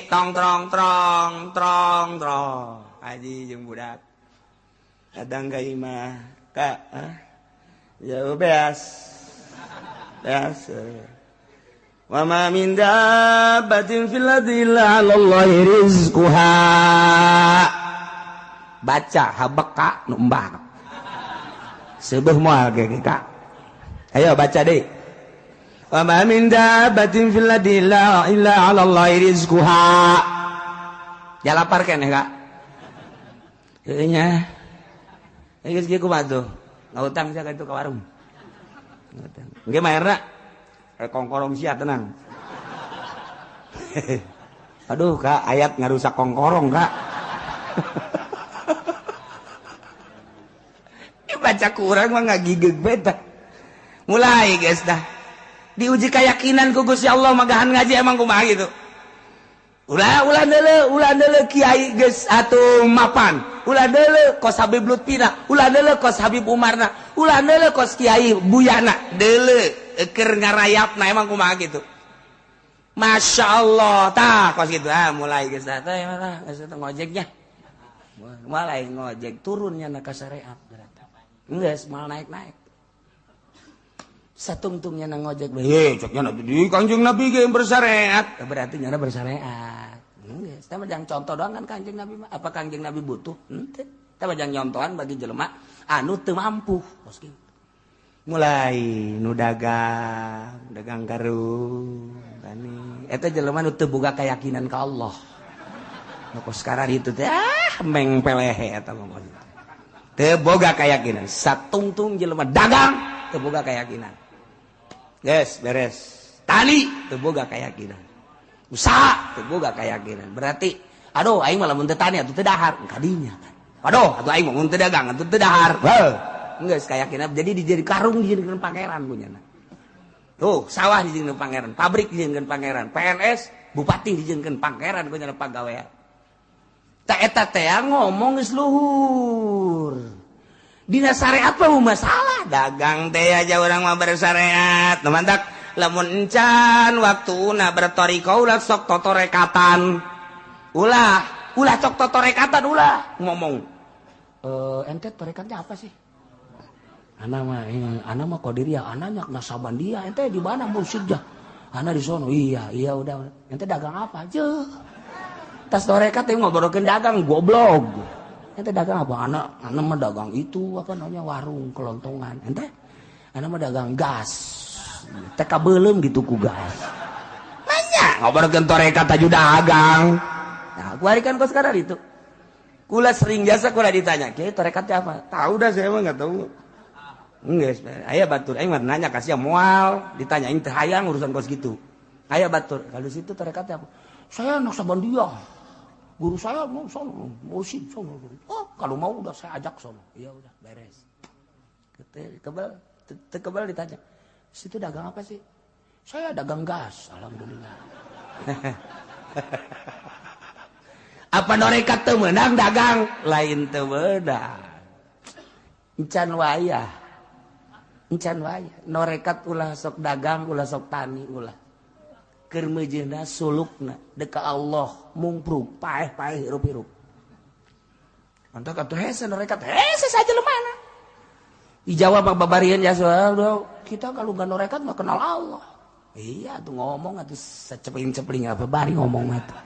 tong trong trong trong trong, ngaji jeung budak. Kadang ka imah, kak, ya beas, beas. Wa ma min dabbatin fil ardi illa 'ala Allahi rizquha. Baca habeka nu embak. Seubeuh moal ge kak. Ayo baca deh. Wa ma min dabbatin fil ardi illa 'ala Allahi rizquha. Ya lapar keneh kak. Heueuh nya. Geus kieu kumaha tuh? Ngahutang sia ka itu ka warung. Ngahutang. Engke mayarna kongkorong sia tenang. Aduh kak, ayat ngarusak kongkorong kak. Baca kurang mah ngagigeg beta. Mulai guys dah. Diuji keyakinan ku Gusti Allah magahan ngaji emang kumaha gitu. Ulah ulah deuleu, ulah deuleu kiai geus atuh mapan. Ulah deuleu kos Habib Lutfina, ulah deuleu kos Habib Umarna, ulah deuleu kos Kiai Buyana. Deuleu keur ngarayapna emang kumaha gitu. Masya Allah, tah kos gitu. Ah mulai geus dah teh mah geus ngojeknya. Mulai ngojek turunnya na ka syariat berarti. Geus mal naik-naik. Satungtungnya nang ngojek, heh ceknya nabi di Kangjeng Nabi ge bersyariat, berarti nyana bersyariat. Geus, teh mah jang contoh doang kan Kangjeng Nabi mah. Apa Kangjeng Nabi butuh? Henteu. Teh mah jang nyontohan bagi jelema anu teu mampu. Kos kitu. Mulai nu dagang, dagang karung, tani. Eta jelema nu teu boga keyakinan ka Allah. Nu kos sekarang itu teh ah meng pelehe eta mah. Teu boga keyakinan. Satungtung jelema dagang teu boga keyakinan. Guys, beres. Tani teu boga keyakinan. Usaha teu boga keyakinan. Berarti aduh aing mah lamun teu tani atuh teu dahar kadinya kan. Aduh, atuh aing mah mun teu dagang atuh teu dahar. Heuh. Geus keyakinan jadi dijadi karung dijadikeun pangeran punyana. Tuh, sawah dijadikeun pangeran, pabrik dijadikeun pangeran, PNS bupati dijadikeun pangeran punyana pagawean. Ta eta teh ngomong geus luhur. Dina syariat mah masalah dagang teh aja orang mah bersyariat. Nu mantak lamun encan waktuna bertoriko ulah sok totorekatan. Ulah, ulah sok totorekatan ulah ngomong. Ente torekatnya apa sih? Ana mah ana mah qadiriyah, ana nyak nasabandia, ente di mana mursyidnya? Ana di sono. Iya, iya udah. Ente dagang apa? Jeuh. Tas torekat teh ngobrolkeun dagang goblok. Ente dagang apa? Ana mah dagang itu apa namanya warung kelontongan. Ente? Ana mah dagang gas. TK beuleum gitu ku gas. Banyak ngobrolkeun torekat aju dagang. Nah, kuari kan kos sekarang itu. Kula sering jasa kula ditanya, "Kiai torekatnya apa?" Tahu dah saya mah enggak tahu. Geus, aya batur aing mah nanya kasih moal, ditanya aing teu hayang urusan kos gitu. Aya batur, kalau situ torekatnya apa? Saya Naqsyabandiyah. Guru saya mau sono, mursyid sono. Oh, kalau mau udah saya ajak sono. Iya udah, beres. Kebal, kebal ditanya. Situ dagang apa sih? Saya dagang gas, alhamdulillah. Apa norekat teu meunang dagang? Lain teu meunang. Encan wayah. Encan wayah. Norekat ulah sok dagang, ulah sok tani, ulah. Keur meujeuhna sulukna deka Allah mungpruk paeh-paeh hirup-hirup. Mantap atuh hese norekat hese saja lemana. Dijawab mah babarian ya kita kalau nggak norekat nggak kenal Allah. Iya tuh ngomong atuh secepling-cepling apa bari ngomong mah tuh.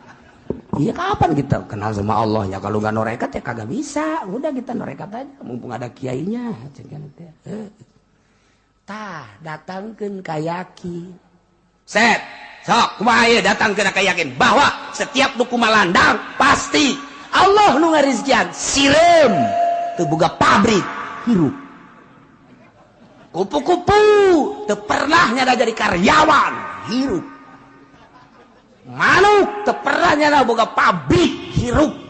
Iya kapan kita kenal sama Allah ya, kalau nggak norekat ya kagak bisa. Udah kita norekat aja, mumpung ada kiainya. Tah datangkeun ka yakin. Set, sok kumaha ieu datangkeun ka yakin bahwa setiap nu kumalandang pasti Allah nu ngarizkian. Sireum teu boga pabrik hirup. Kupu-kupu teu pernah nyada jadi karyawan hirup. Manuk teu pernah nyada boga pabrik hirup.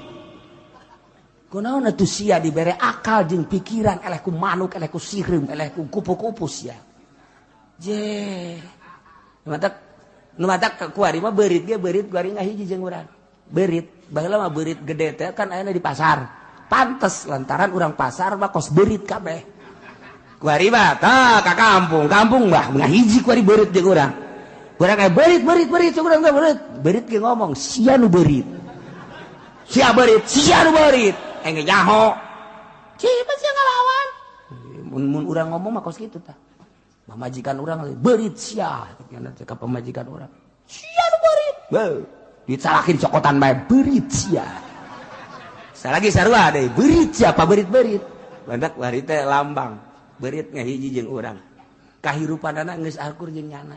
Kunaon atuh sia dibere akal jeung pikiran eleh ku manuk, eleh ku sireum, eleh ku kupu-kupu sia. Je. Nu matak kuari mah beurit ge beurit kuari ngahiji jeung urang. Beurit, baheula mah beurit gede teh kan ayeuna di pasar. Pantes lantaran urang pasar mah kos beurit kabeh. Kuari mah tah ka kampung, kampung mah ngahiji kuari beurit jeung urang. Urang kayak beurit beurit beurit urang teh beurit. Beurit ge ngomong sia nu beurit. Sia beurit, sia nu beurit. Engge nyaho. Cipa sia ngalawan. Mun urang ngomong mah kos kitu tah. Pamajikan urang beurit sia, ka pamajikan urang. Sia nu beurit. Beuh, dicalakin cokotan bae beurit sia. Salagi sarua deui, beurit sia pa beurit-beurit. Bandak bari teh lambang. Beurit ngahiji jeung urang. Kahirupanana geus akur jeung nyana.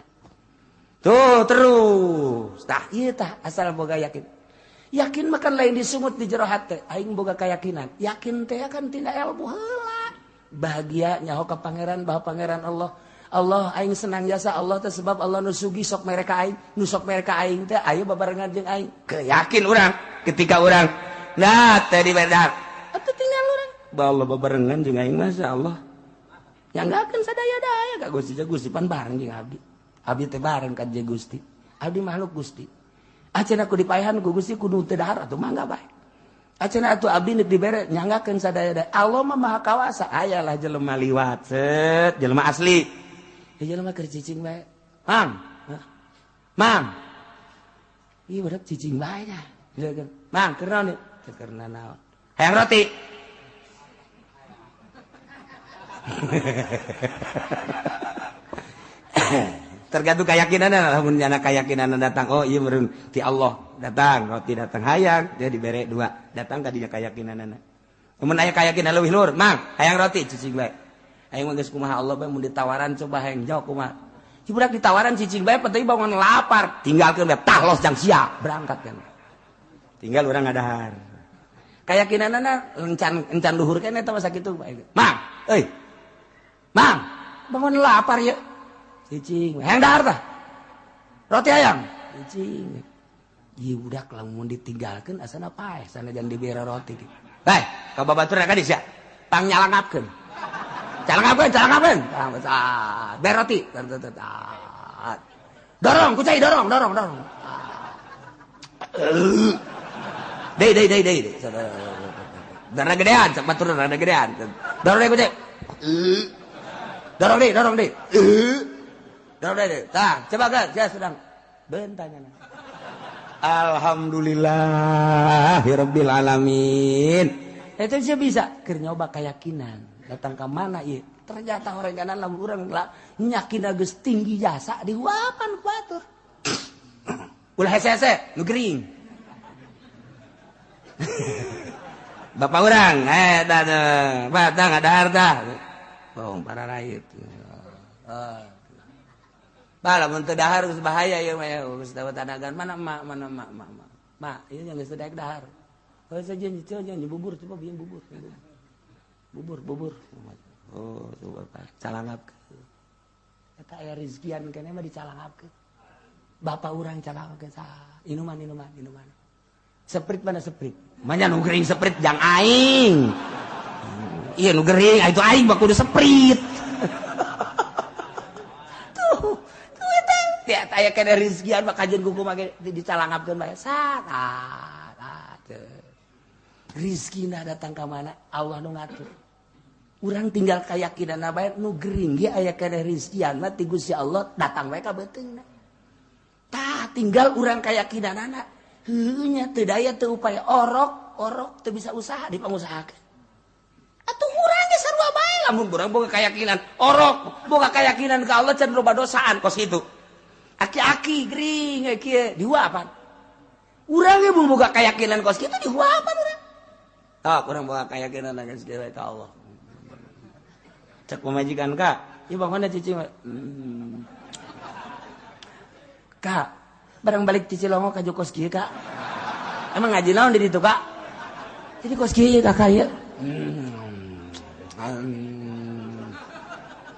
Tuh terus. Tah ieu tah asal boga yakin. Yakin makan lain disungut di jero hate, aing boga keyakinan. Yakin teh kan tina ilmu heula. Bahagia nyaho ka pangeran bahwa pangeran Allah. Allah aing senang jasa Allah teh sebab Allah nu sugi sok mereka aing, nu sok mereka aing teh ayo babarengan jeung aing. Keyakin urang ketika urang nah teh di bedak. Atuh tinggal urang. Bah Allah babarengan jeung aing mah Allah. Yang enggak akan sadaya-daya ka Gusti Gusti pan bareng jeung abdi. Abdi teh bareng ka jeung Gusti. Abdi makhluk Gusti. Acan aku dipaehan ku Gusti kudu teu dahar atuh mangga bae. Acan atuh abdi neuk dibere nyanggakeun sadaya-daya. Allah mah maha kawasa. Ayalah jelema liwat set jelema asli. Ya jelema keur cicing bae. Mang. Mang. Ieu budak cicing bae nya. Mang keur naon ieu? Keur naon? Hayang roti. Tergantung keyakinan lamun nyana keyakinan datang oh iya meureun ti Allah datang roti datang hayang dia dibere dua datang ka dinya keyakinanana mun aya keyakinan leuwih luhur mang hayang roti cicing bae aing mah geus kumaha Allah bae mun ditawaran coba hayang jauh kumaha si budak ditawaran cicing bae penting bangun lapar tinggalkeun bae tah los jang sia berangkat kan tinggal urang ngadahar keyakinanana encan luhur keneh eta mah sakitu bae mang euy mang bangun lapar ye cicing hayang dahar tah roti hayang cicing ieu budak lamun ditinggalkeun asana paeh sanajan dibere roti bae ka babatur ka sia pang nyalangapkeun calangapkeun calangapkeun bere roti dorong ku cai dorong dorong dorong deui deui deui deui darah gedean sok batur rada gedean dorong deui ku cai dorong deui dorong deui dorong deui tah coba geus ya sedang bentanya. Alhamdulillahirabbil alamin. Itu sih bisa keur nyoba keyakinan. Datang ka mana ieu? Ternyata horenganan lamun urang nyakin geus tinggi jasa dihuapan ku batur. Ulah hese-hese nu gering. Bapak urang dah dah ngadahar dah. Bohong para rakyat. Bah lamun teu dahar geus bahaya ieu mah geus dapat tanagan mana emak mana emak emak. Mak, ieu yang geus teu daek dahar. Heuh saja jangan bubur coba bieu bubur. Bubur bubur. Oh, coba calangapkeun. Eta aya rezekian keneh mah dicalangapkeun. Bapak urang calangapkeun saha? Inuman inuman inuman. Seprit mana seprit? Manya nu gering seprit jang aing. Iya nu gering, itu aing mah kudu seprit. Tuh, tuh eta tiap aya keneh rezekian mah kajeun ku kumaha ge dicalangapkeun bae. Sat. Rizkina datang ka mana Allah nu ngatur. Urang tinggal keyakinan bae nu gering ge aya keneh rizkian mah ti Gusti Allah datang bae ka beuteungna. Tah tinggal urang keyakinanana. Heueuh nya teu daya teu upaya orok, orok teu bisa usaha dipangusahakeun. Atuh urang ge sarua bae lamun urang boga keyakinan orok, boga keyakinan ka Allah can loba dosaan kos kitu. Aki-aki gering kieu dihuapan. Urang ge boga keyakinan kos kitu dihuapan urang. Ah, urang boga keyakinan geus kieu ka Allah. Cek pamajikan Kak, ieu bangunna cici. Kak, barang balik cici longo ka kos kieu Kak. Emang ngaji naon di ditu Kak? Jadi kos kieu ye Kakak ye.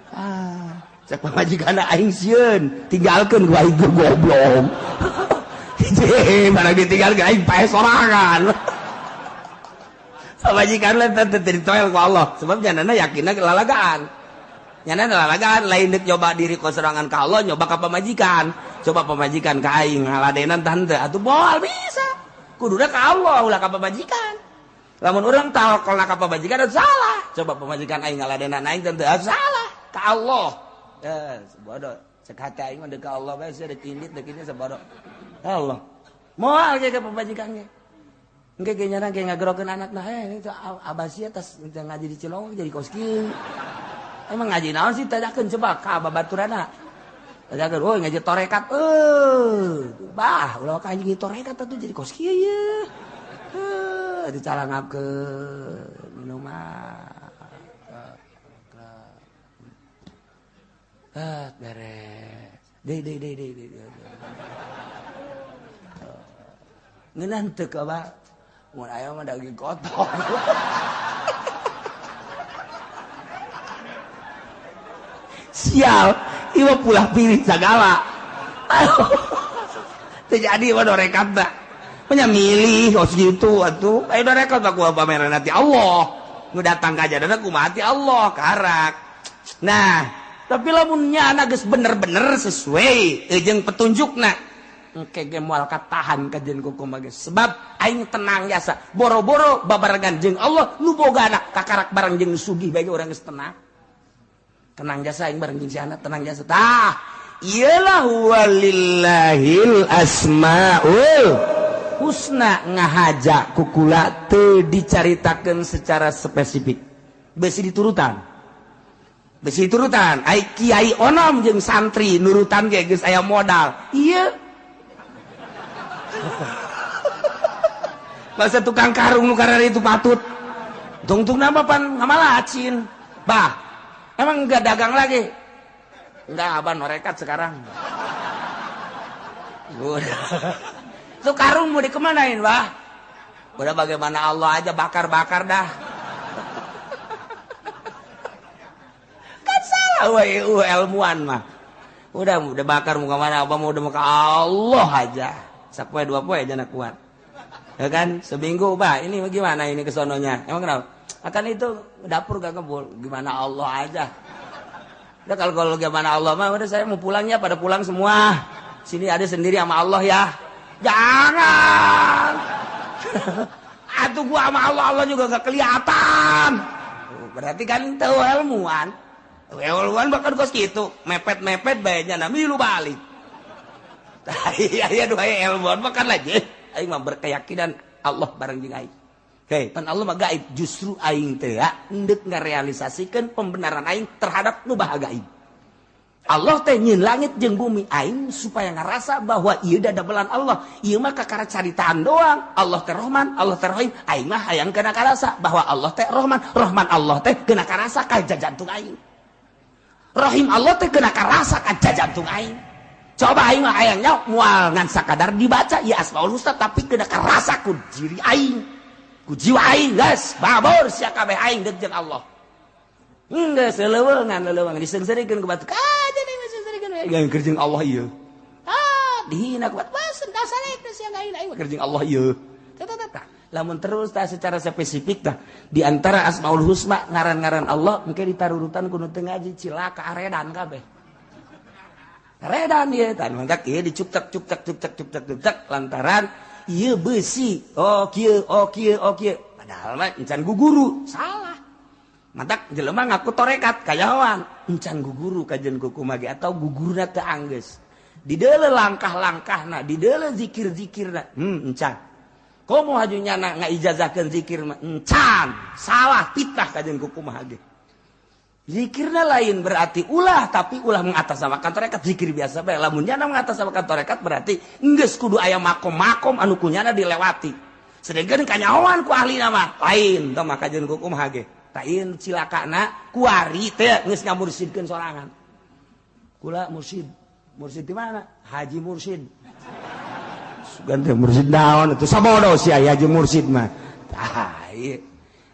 Ah, cek pamajikan aing sieun, tinggalkeun gua aing goblok. Barang ditinggalkeun aing pae sorangan. Pamajikan lain teu ditoel ku Allah, sebab nyanana yakinna lalagaan. Nyanana lalagaan lain deuk nyoba diri ku sorangan ka Allah, nyoba ka pamajikan. Coba pamajikan ka aing ngaladenan tah henteu, atuh moal bisa. Kuduna ka Allah ulah ka pamajikan. Lamun urang tawakal ka pamajikan salah. Coba pamajikan aing ngaladenan aing teu salah ka Allah. Bodoh. Cek hati aing mah deuk ka Allah bae sia deuk indit deuk ini sabodoh. Allah. Moal ge ka pamajikan ge. Engke ge nyana ge ngagerokeun anakna, itu abah sia tas ngaji di Cilongok jadi kos kieu. Emang ngaji naon sih tanyakeun coba ka babaturana. Tanyakeun, "Woi ngaji torekat." Bah, ulah ka ngaji torekat atuh jadi kos kieu ye. Dicalangapkeun minuman. Beres. Deui deui deui deui. Ngeunah teu ka bah. Mun aya mah daging kotor. Sial, ieu pulah pilih sagala. Teu jadi mah dorekat tah. Nya milih kos kitu atuh. Aya dorekat mah kumaha pameran ti Allah. Nu datang ka jadana kumaha ti Allah karak. Nah, tapi lamun nya geus bener-bener sesuai jeung petunjukna. Engke ge moal katahan ka jeung kumaha ge. Sebab aing tenang jasa. Boro-boro babarengan jeung Allah nu boga anak kakarak bareng jeung sugih bae urang geus tenang. Tenang jasa aing bareng jeung si anak tenang jasa. Tah, iyalah walillahil asmaul husna ngahaja kukula teu dicaritakeun secara spesifik. Besi diturutan. Besi diturutan. Ai kiai onom jeung santri nurutan ge geus aya modal. Ieu masa tukang karung nu karari itu patut. Tungtung nama pan ngamalacin. Bah, emang enggak dagang lagi? Enggak, abang norekat sekarang. Udah. Tuh karung mau dikemanain, bah? Udah bagaimana Allah aja bakar-bakar dah. Kan salah wah ilmuwan mah. Udah bakar mau kemana? Abang mau udah mau ke Allah aja. Sapoe dua poe aja nak kuat. Ya kan? Seminggu, bah, ini gimana ini kesononya? Emang kenapa? Akan itu dapur gak ngebul. Gimana Allah aja. Udah kalau gimana Allah mah udah saya mau pulangnya pada pulang semua. Sini ada sendiri sama Allah ya. Jangan. Atuh gua sama Allah, Allah juga gak kelihatan. Berarti kan tahu ilmuwan. Ilmuwan bahkan kos gitu, mepet-mepet bae nya milu balik. Iya dua ilmuwan bahkan lagi. Aing mah berkeyakinan Allah bareng jeung aing. Hei, pan Allah mah gaib, justru aing teh endek ngarealisasikeun pembenaran aing terhadap nu baha gaib. Allah teh nyeun langit jeung bumi aing supaya ngarasa bahwa ieu dadamelan Allah. Ieu mah kakara caritaan doang. Allah teh Rahman, Allah teh Rahim. Aing mah hayang kena karasa bahwa Allah teh Rahman, Rahman Allah teh kena karasa ka jantung aing. Rahim Allah teh kena karasa ka jantung aing. Coba aing mah hayangnya moal ngan sakadar dibaca ya Asmaul Husna tapi kena karasa ku diri aing. Ku jiwa aing geus babor sia kabeh aing deuk jeung Allah. Geus leuweungan diseungseurikeun ku batu. Kajeun mah seungseurikeun we yang keur jeung Allah ieu. Ah, dihina ku batu. Wah, sendasale teh sia aing aing keur jeung Allah ieu. Tah tah tah. Lamun terus tah secara spesifik tah di antara Asmaul Husna ngaran-ngaran Allah engke ditarurutan ku nu teu ngaji cilaka aredan kabeh. Redan ieu tah mangga ieu dicuktek cuktek cuktek cuktek cuktek lantaran ieu besi. Oh kieu, oh kieu, oh kieu. Padahal mah encan guguru, salah. Matak jelema ngaku torekat kayawan, encan guguru kajen kuku mage atau gugurna teu anggeus. Dideuleu langkah-langkahna, dideuleu zikir-zikirna. Encan. Komo haju nyana ngaijazahkeun zikir mah encan, salah fitnah kajen kuku mah ge. Zikirna lain berarti ulah, tapi ulah mengatasnamakan tarekat, zikir biasa bae. Lamun nyana mengatasnamakan tarekat berarti geus kudu aya makom-makom anu kunyana dilewati. Sedengkeun kanyahoan ku ahli nama lain tah maka jeung kumaha ge. Tah ieu cilakana kuari teh geus ngamursidkeun sorangan. Kula mursid. Mursid di mana? Haji Mursid. Sugan teh mursid naon atuh sabodo sia Haji Mursid mah. Tah ieu.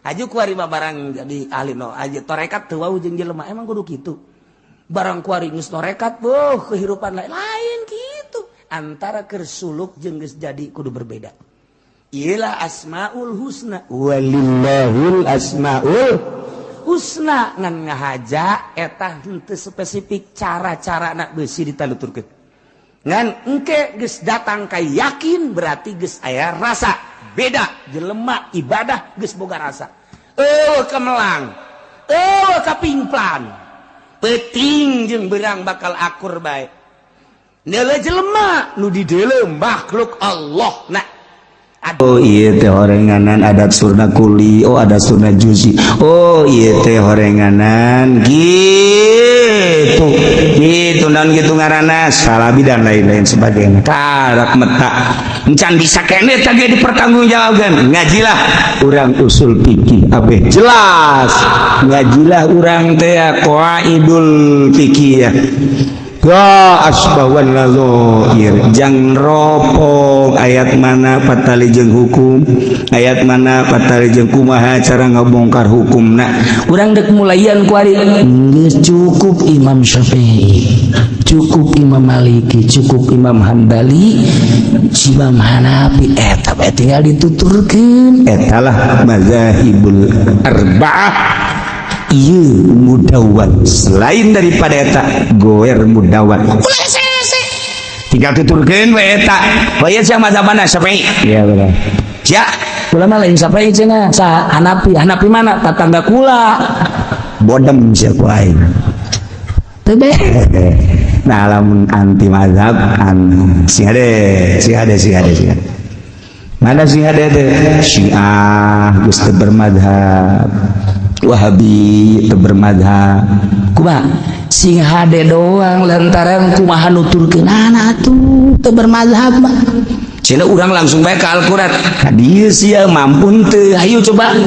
Haji kuari mah barang jadi ahli no haji torekat teu wau jeung jelema emang kudu kitu. Barang kuari geus torekat beuh kehidupan lain lain kitu. Antara keur suluk jeung geus jadi kudu berbeda. Iyalah asmaul husna walillahil asmaul husna ngan ngahaja eta henteu spesifik cara-cara nak beusi ditaluturkeun. Ngan engke geus datang ka yakin berarti geus aya rasa. Beda jelema ibadah geus boga rasa. Eueuh kemelang, eueuh kapingplan. Peuting jeung beurang bakal akur bae. Neuleuh jelema nu dideuleu makhluk Allah na. Oh iya teh horenganan adat surna kuli, oh adat surna juzi. Oh iya teh horenganan gitu. Gitu naon gitu ngaranna salabi dan lain-lain sebagainya. Karak meta. Encan bisa kene teh ge dipertanggungjawabkeun. Ngajilah urang usul fikih abeh jelas. Ngajilah urang teh qaidul fikih ya. Ya asbahwan nadzair jang ropong ayat mana patali jeung hukum, ayat mana patali jeung kumaha cara ngabongkar hukumna. Urang dek mulayan kuari geus cukup Imam Syafi'i, cukup Imam Maliki, cukup Imam Hambali, Imam Hanafi eta bae tinggal dituturkeun. Eta lah mazahibul arba'ah. Ieu mudawat selain daripada eta goer mudawat ulah sese tinggal tuturkeun we eta. Oh ieu sia mazhab mana Syafi'i? Iya benar. Sia kula mah lain Syafi'i cenah, sa Hanafi. Hanafi mana tatangga kula. Bodem sia ku aing. Teu be. Nah lamun anti mazhab an sing hade sing hade sing hade sing hade. Mana sing hade teh? Syiah geus teu bermadhab. Wahabi teu bermadhab. Kumaha? Sing hade doang lantaran kumaha nuturkeunana atuh teu bermadhab mah. Cenah urang langsung bae ka Al-Qur'an. Ka dieu sia mampu teu? Hayu coba.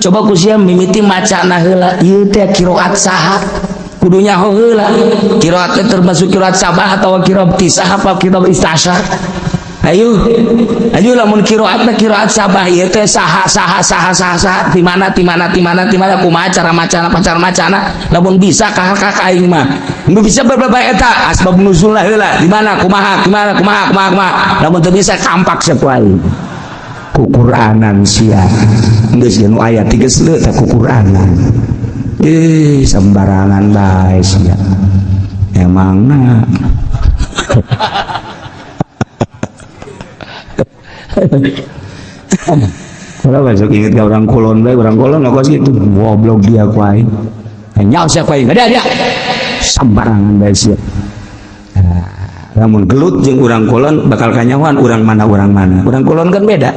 Coba ku sia mimiti macana heula. Ieu teh qiraat saha? Kudu nyaho heula. Qiraat teh termasuk qiraat sabah atawa qiraat tisah apa qiraat istasyar? Ayo, ayo lamun qiraatna qiraat sabah ieu teh saha saha saha saha saha di mana di mana di mana di mana kumaha cara macana pacar macana lamun bisa ka ka aing mah. Nu bisa beberapa eta asbab nuzul lah heula di mana kumaha kumaha kumaha kumaha kumaha lamun teu bisa kampak sia ku aing. Ku Qur'anan sia. Geus nu ayat tiga teh ku Qur'anan. Ih sembarangan bae sia. Emangna kalau besok inget ke orang kulon bae, orang kulon nggak kos gitu, goblok dia ku aing. Nyaho sia ku aing, ada dia. Sembarangan bae sia. Nah, lamun gelut jeung urang kulon bakal kanyahoan urang mana urang mana. Urang kulon kan beda.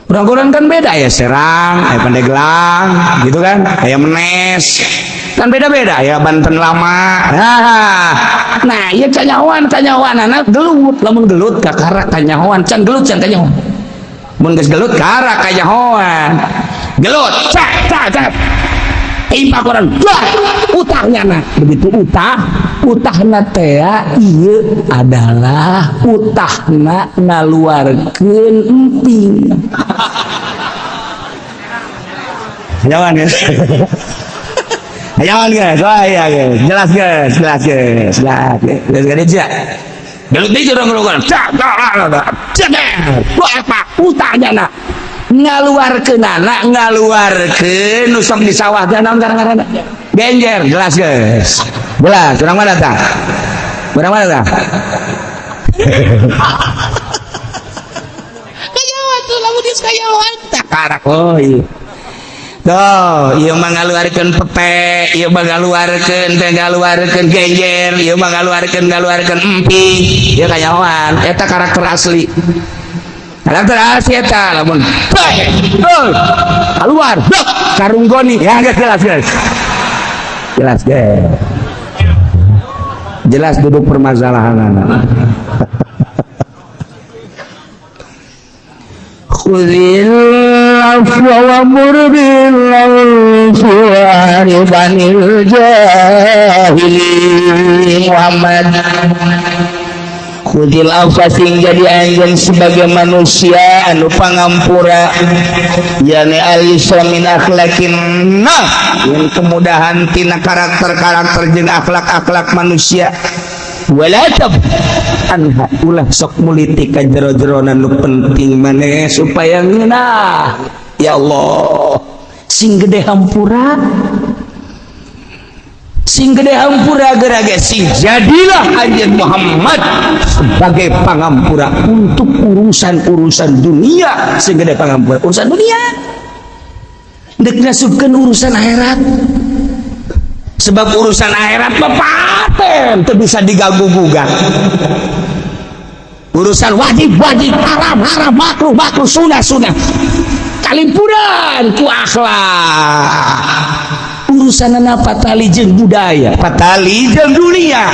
Urang kulon kan beda ya Serang, aya Pandeglang, gitu kan? Aya Menes. Kan beda-beda ya Banten lama. Nah, ieu kanyahoan kanyahoan anak gelut, lamun gelut kakara kanyahoan, can gelut can kanyahoan. Mun geus gelut kakara kanyahoan. Gelut, cak cak cak. Impak orang, wah, utahnya nah. Begitu utah, utahna teh ieu adalah utahna ngaluarkeun emping. Jangan guys. Jangan guys, wah iya guys, jelas guys, jelas guys, jelas guys, jelas guys. Gelut deui urang gelut, cak cak cak cak, wah apa utahnya nah. Ngaluarkeun anak, ngaluarkeun nu sok di sawah teh naon ngaranna? Genjer, jelas guys. Jelas, urang mana tah? Urang mana tah? Kanyahoan tuh lamun geus kanyahoan tah karak. Oh iya. Tuh, ieu mah ngaluarkeun pepe, ieu mah ngaluarkeun teh ngaluarkeun genjer, ieu mah ngaluarkeun ngaluarkeun emping. Ieu kanyahoan, eta karakter asli. Karakter asli eta lamun keluar karung goni ya geus jelas guys. Jelas deh, jelas duduk permasalahan anak. Khudil afwa wa'mur bil 'urfi wa'rid 'anil jahilin. Muhammad, khudil afwa, sing jadi anjeun sebagai manusia anu pangampura, yani al-yusra min akhlaqin nah, yang kemudahan tina karakter-karakter jeung akhlak-akhlak manusia. Wala tab anha, ulah sok mulitik ka jero-jerona nu penting maneh supaya ngeunah. Ya Allah, sing gede hampura, sing gede hampura geura ge sing jadilah anjeun Muhammad sebagai pangampura untuk urusan-urusan dunia. Sing gede pangampura urusan dunia, dek ngasupkeun urusan akhirat, sebab urusan akhirat mah paten teu bisa diganggu gugat. Urusan wajib wajib, haram haram, makruh makruh, sunah sunah, kalimpuran ku akhlak. Urusan patali jeung budaya, patali jeung dunia.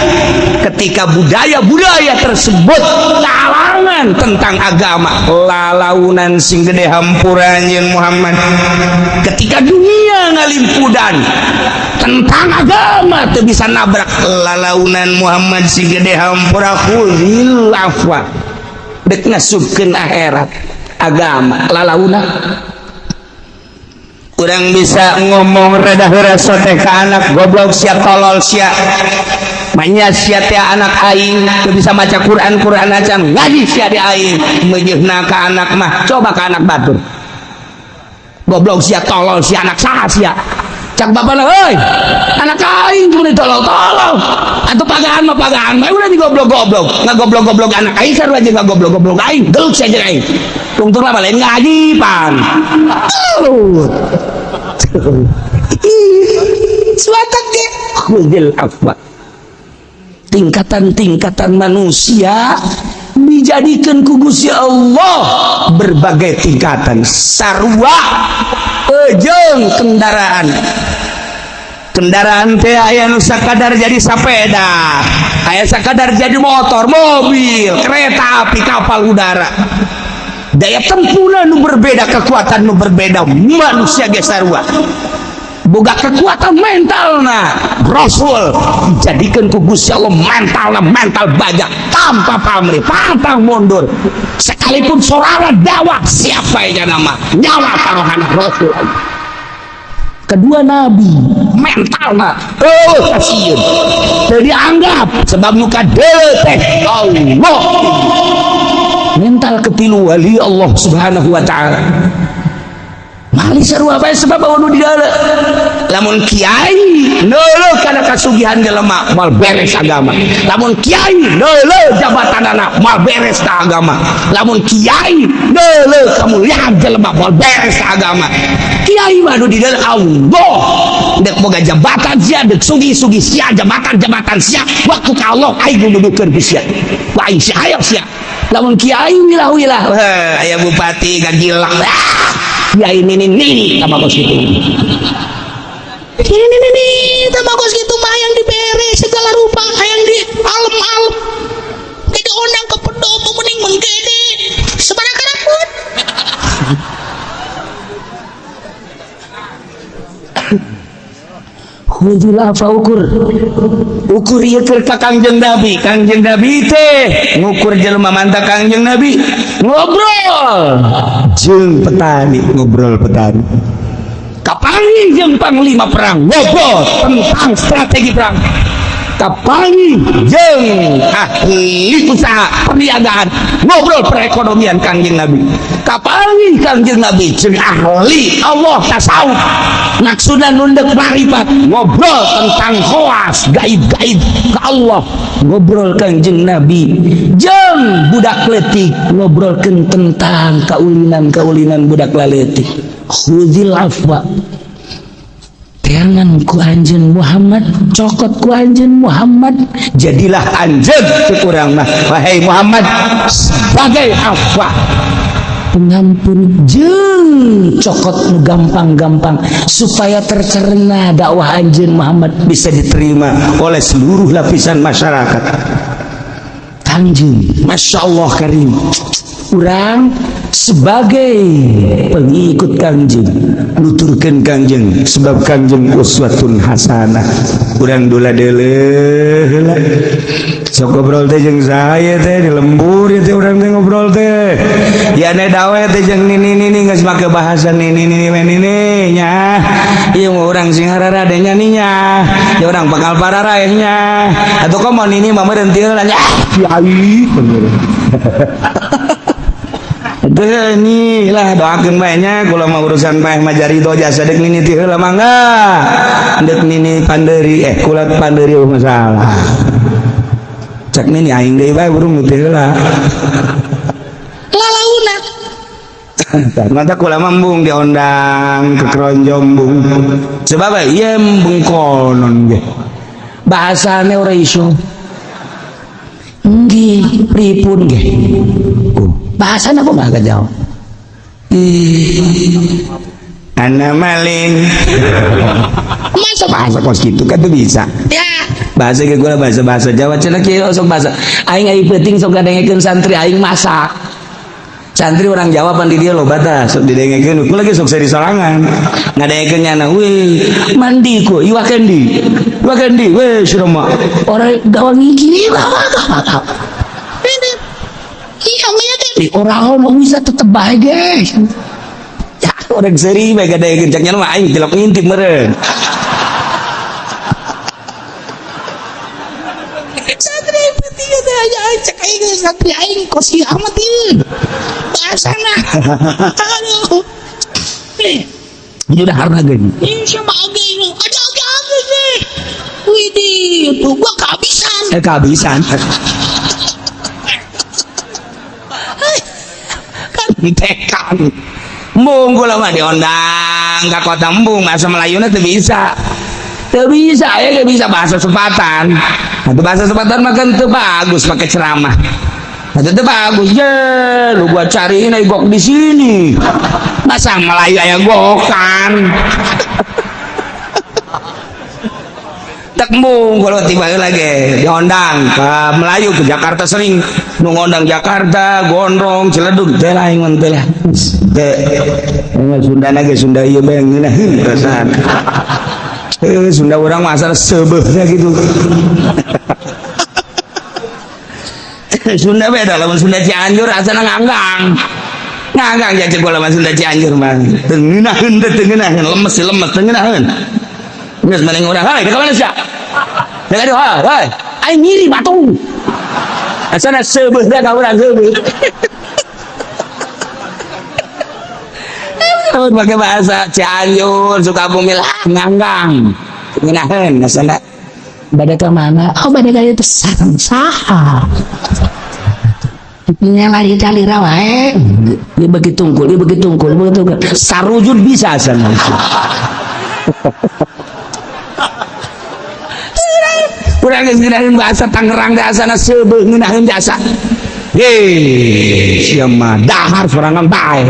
Ketika budaya-budaya tersebut kalangan tentang agama, lalaunan sing gede hampura anjeun Muhammad. Ketika dunia ngalimpudan tentang agama teu bisa nabrak, lalaunan Muhammad sing gede hampura. Khudil afwa, dek ngasupkeun akhirat agama lalaunan. Urang bisa ngomong rada heura teh ka anak, goblok sia, tolol sia, manya sia teh anak aing teu bisa maca Quran, Quran acan ngaji sia di aing meujeuhna ka anak mah. Coba ka anak batur, goblok sia, tolol sia, anak saha sia? Cak bapana, heuy, anak aing cuma ditolol-tolol atuh, pagahan mah pagahan mah udah digoblok-goblok, ngagoblok-goblok anak aing sarua jeung ngagoblok-goblok aing, gelut sia jeung aing. Tungtung lah lain ngaji pan. Suatak ge khudil afwa. Tingkatan-tingkatan manusia dijadikan ku Gusti Allah berbagai tingkatan, sarua ejeng kendaraan. Kendaraan teh aya nu sakadar jadi sepeda, aya sakadar jadi motor, mobil, kereta api, kapal udara. Daya tempuhna nu berbeda, kekuatan nu berbeda. Manusia ge sarua boga kekuatan mental. Nah, Rasul dijadikan ku Gusti Allah mentalna mental baja, tanpa pamrih, pantang mundur sekalipun sorangan dakwah. Siapa yang nama nyawa taruhan Rasul. Kedua nabi mentalna oh kasihan teu dianggap sebab muka deuleu teh Allah. Mental ketilu wali Allah Subhanahu wa taala. Mali sarua bae sebab nu di dalam. Lamun kiai neuleuh kana kasugihan jelema, moal beres agama. Lamun kiai neuleuh jabatanana, moal beres ta agama. Lamun kiai neuleuh kamuliaan jelema, moal beres ta agama. Kiai mah nu di dalam Allah. Dek boga jabatan sia, dek sugih-sugih sia, jabatan-jabatan sia, waktu ka Allah aing nu nuduhkeun ku sia. Ku aing sia hayang sia. Lamun kiai wilah-wilah, heh, aya bupati gagilak. Ah, kiai nini nini sama kos gitu. Ini ini ini sama kos gitu mah yang dibere segala rupa, hayang di alem-alem. Jadi ondang ke pendopo mending menggede. Sebenarnya pun. Khudil afa, ukur ukur ieu keur ka Kangjeng Nabi. Kangjeng Nabi teh ngukur jelema mantap. Kangjeng Nabi ngobrol jeung petani, ngobrol petani, kapanggih jeung panglima perang, ngobrol tentang strategi perang, kapanggih jeung ahli usaha perniagaan, ngobrol perekonomian. Kangjeng Nabi kapanggih, Kangjeng Nabi jeung ahli Allah tasawuf, maksudna nundek marifat, ngobrol tentang khawas gaib-gaib ke Allah. Ngobrol Kangjeng Nabi jeung budak leutik, ngobrolkeun tentang kaulinan-kaulinan budak laletik. Khudil afwa, teangan ku anjeun Muhammad, cokot ku anjeun Muhammad. Jadilah anjeun cek urang mah, wahai Muhammad, sebagai afwa. Pengampun jeung cokot nu gampang-gampang supaya tercerna dakwah anjeun Muhammad bisa diterima oleh seluruh lapisan masyarakat. Kangjeng Masya Allah Karim. Urang sebagai pengikut Kangjeng nuturkeun Kangjeng sebab Kangjeng uswatun hasanah. Urang dula deuleuh heula. Sok ngobrol teh jeung saya teh di lembur ya teh urang teh ngobrol teh. Ya ne dawe teh jeung nini nini geus make bahasa nini nini we nini nya. Ieu mah urang sing hararade nya nya. Ya urang bakal pararaeh nya. Atuh komo nini mah meureun teu heula nya. Kiai bener. Deh nih lah doakeun bae nya kula mah urusan bae mah jari jasa deuk nini ti heula mangga. Deuk nini pandeuri kula pandeuri masalah. Cek nini aing deui bae burung nu teu heula. Lalauna. Mata kula mah embung diondang ke keronjong bung. Sebab ieu embung konon ge. Bahasane ora iso. Nggih, pripun nggih? Bahasana kumaha ka Jawa? Ih. Ana maling. Masa bahasa kos gitu kan tuh bisa. Ya. Bahasa ge gua bahasa-bahasa Jawa cenah kieu sok bahasa. Aing ai peuting sok ngadengekeun santri aing masak. Santri orang Jawa pan di dia loba tah sok didengekeun. Ku lagi sok seri sorangan. Ngadengekeun nyana weh mandi ku iwak kendi. Iwak kendi weh siroma. Orang gawang gini gawa gawa. Ini. Iya, iya kan. Di orang ono bisa tetep bae guys. Ya orang seri bae ngadengekeun cak nyana mah aing tilok ngintip meureun. Santri penting teh aja cek aing santri aing kos ieu amat ieu. Bahasana. Aduh. Eh, Ini udah harna geuning. ini sama age nu ada age age sih. Widih, tuh gua kehabisan. Kehabisan. Kan Tekan. Embung kula mah diondang ka kota embung bahasa Melayuna teu bisa. Teu bisa, ya teu bisa bahasa sepatan. Atau bahasa sepatan mah kan teu bagus pakai ceramah. Atau teu bagus je, lu gua cariin aya gok di sini. Masa Melayu aya gokan. Tek embung kalau tiba lagi diondang ke Melayu ke Jakarta sering nu ngondang Jakarta, Gondrong, Ciledug teh lain mun teh lah. Teh Sunda ge Sunda ieu bae ngeunaheun perasaan. Sunda urang mah asal seubeuhna gitu. Sunda beda lamun Sunda Cianjur asalna nganggang. Nganggang jajeg kula mah Sunda Cianjur mah. Teu ngeunaheun teh teu ngeunaheun, lemes sih lemes teu ngeunaheun. Geus maneh urang, hei, ka mana sia? Deuk aduh, hei, Aing ngiri batu. Asana seubeuhna ka urang seubeuh. Lamun pakai bahasa Cianjur, Sukabumi lah nganggang. Ngeunaheun asana. Bade ka mana? Oh, bade ka itu sareng saha? Nya lari calira wae. Dia bagi tungkul, dia bagi tungkul, dia bagi tungkul. Sarujud bisa asana. Urang geus ngeunaheun bahasa Tangerang teh asana seubeuh ngeunaheun jasa. Hei, sia mah dahar sorangan bae.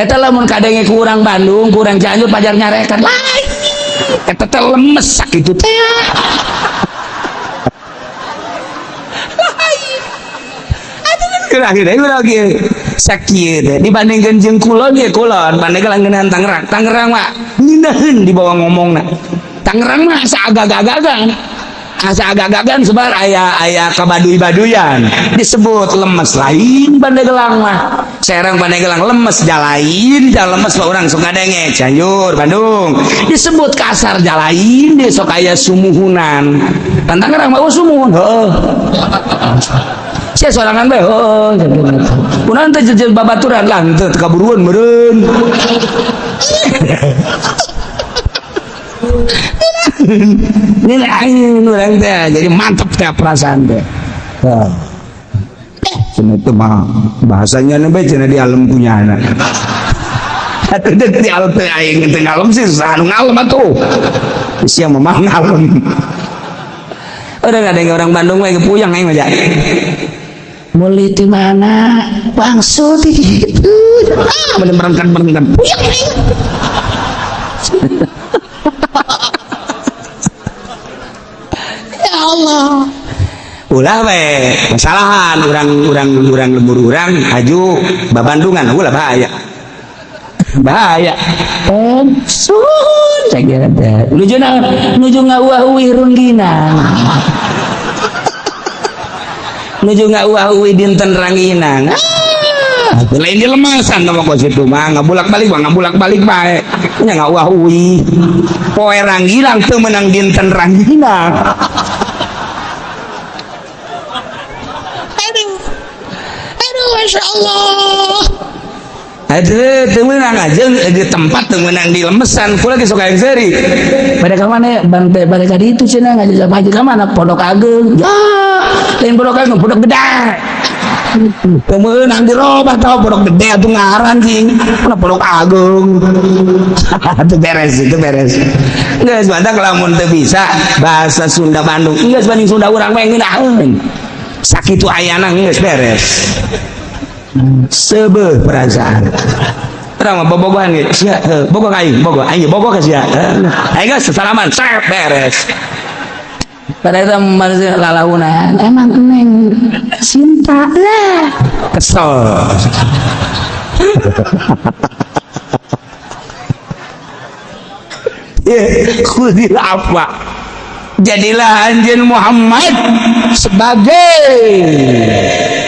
Eta lamun kadenge ku urang Bandung, ku urang Cianjur pajar nyarekan. Lain. Eta teh lemes sakitu teh. Lain. Atuh geus urang kieu. Sakieu teh dibandingkeun jeung kulon ge kulon, bandingkeun ngeunaheun Tangerang. Tangerang mah ngeunaheun dibawa ngomongna. Tangerang mah asa agak-agagan. Asa agak-agagan sebar aya kabaduy-baduyan. Disebut lemes lain Pandeglang mah. Serang Pandeglang lemes jalain, jal lemes mah urang sok ngadenge Cianjur, Bandung. Disebut kasar jalain dia sok aya sumuhunan. Pan Tangerang mah sumuhun, heuh. Sia sorangan bae heuh. Kunaon teh jeujeuh babaturan lah henteu teu kaburuan meureun. Ini lain orang teh jadi mantep teh perasaan teh. Cenah teh mah bahasanya bae cenah di alam punya anak. Atuh teh di alam teh aing teh ngalem sih saha nu ngalem atuh. Sia mah ngalem. Udah nggak ada orang Bandung lagi puyeng aing mah. Meuli ti mana? Wangsul ti kitu. Ah, bener berengkan puyeng nih. Ya Allah. Ulah we masalahan urang lembur urang haju babandungan ulah bahaya. Bahaya. Suhun saya kira teh. Nuju naon? Nuju ngauah-uih rungginang. Nuju ngauah-uih dinten ranginang. Ah, lain di lemasan mah kos itu mah ngabulak-balik mah ngabulak-balik bae. Nya ngauah-uih. Poe rangginang teu meunang dinten rangginang. Aduh. Aduh, Masya Allah. Aduh, teu meunang aja di tempat teu meunang di lemesan, kula ge sok hayang seuri. Pada ka mana bante pada ka ditu cenah ngajak haji ka mana Pondok Ageng. Ya, lain Pondok Ageng, Pondok Gede. Teu meunang dirobah tau Pondok Gede atuh ngaran cing. Mana Pondok Ageng. Itu beres, itu beres. Geus badak lamun teu bisa bahasa Sunda Bandung. Geus banding Sunda urang mah ngeunaheun. Sakitu ayana geus beres. Seubeuh perasaan. Urang mah bobogohan ge. Sia, bogoh ka aing, bogoh. Aing bogoh ka sia. Aing geus salaman, sep beres. Pada itu manusia lalaunan, emang neng cinta lah. Kesel. Khudil afwa. Jadilah anjeun Muhammad sebagai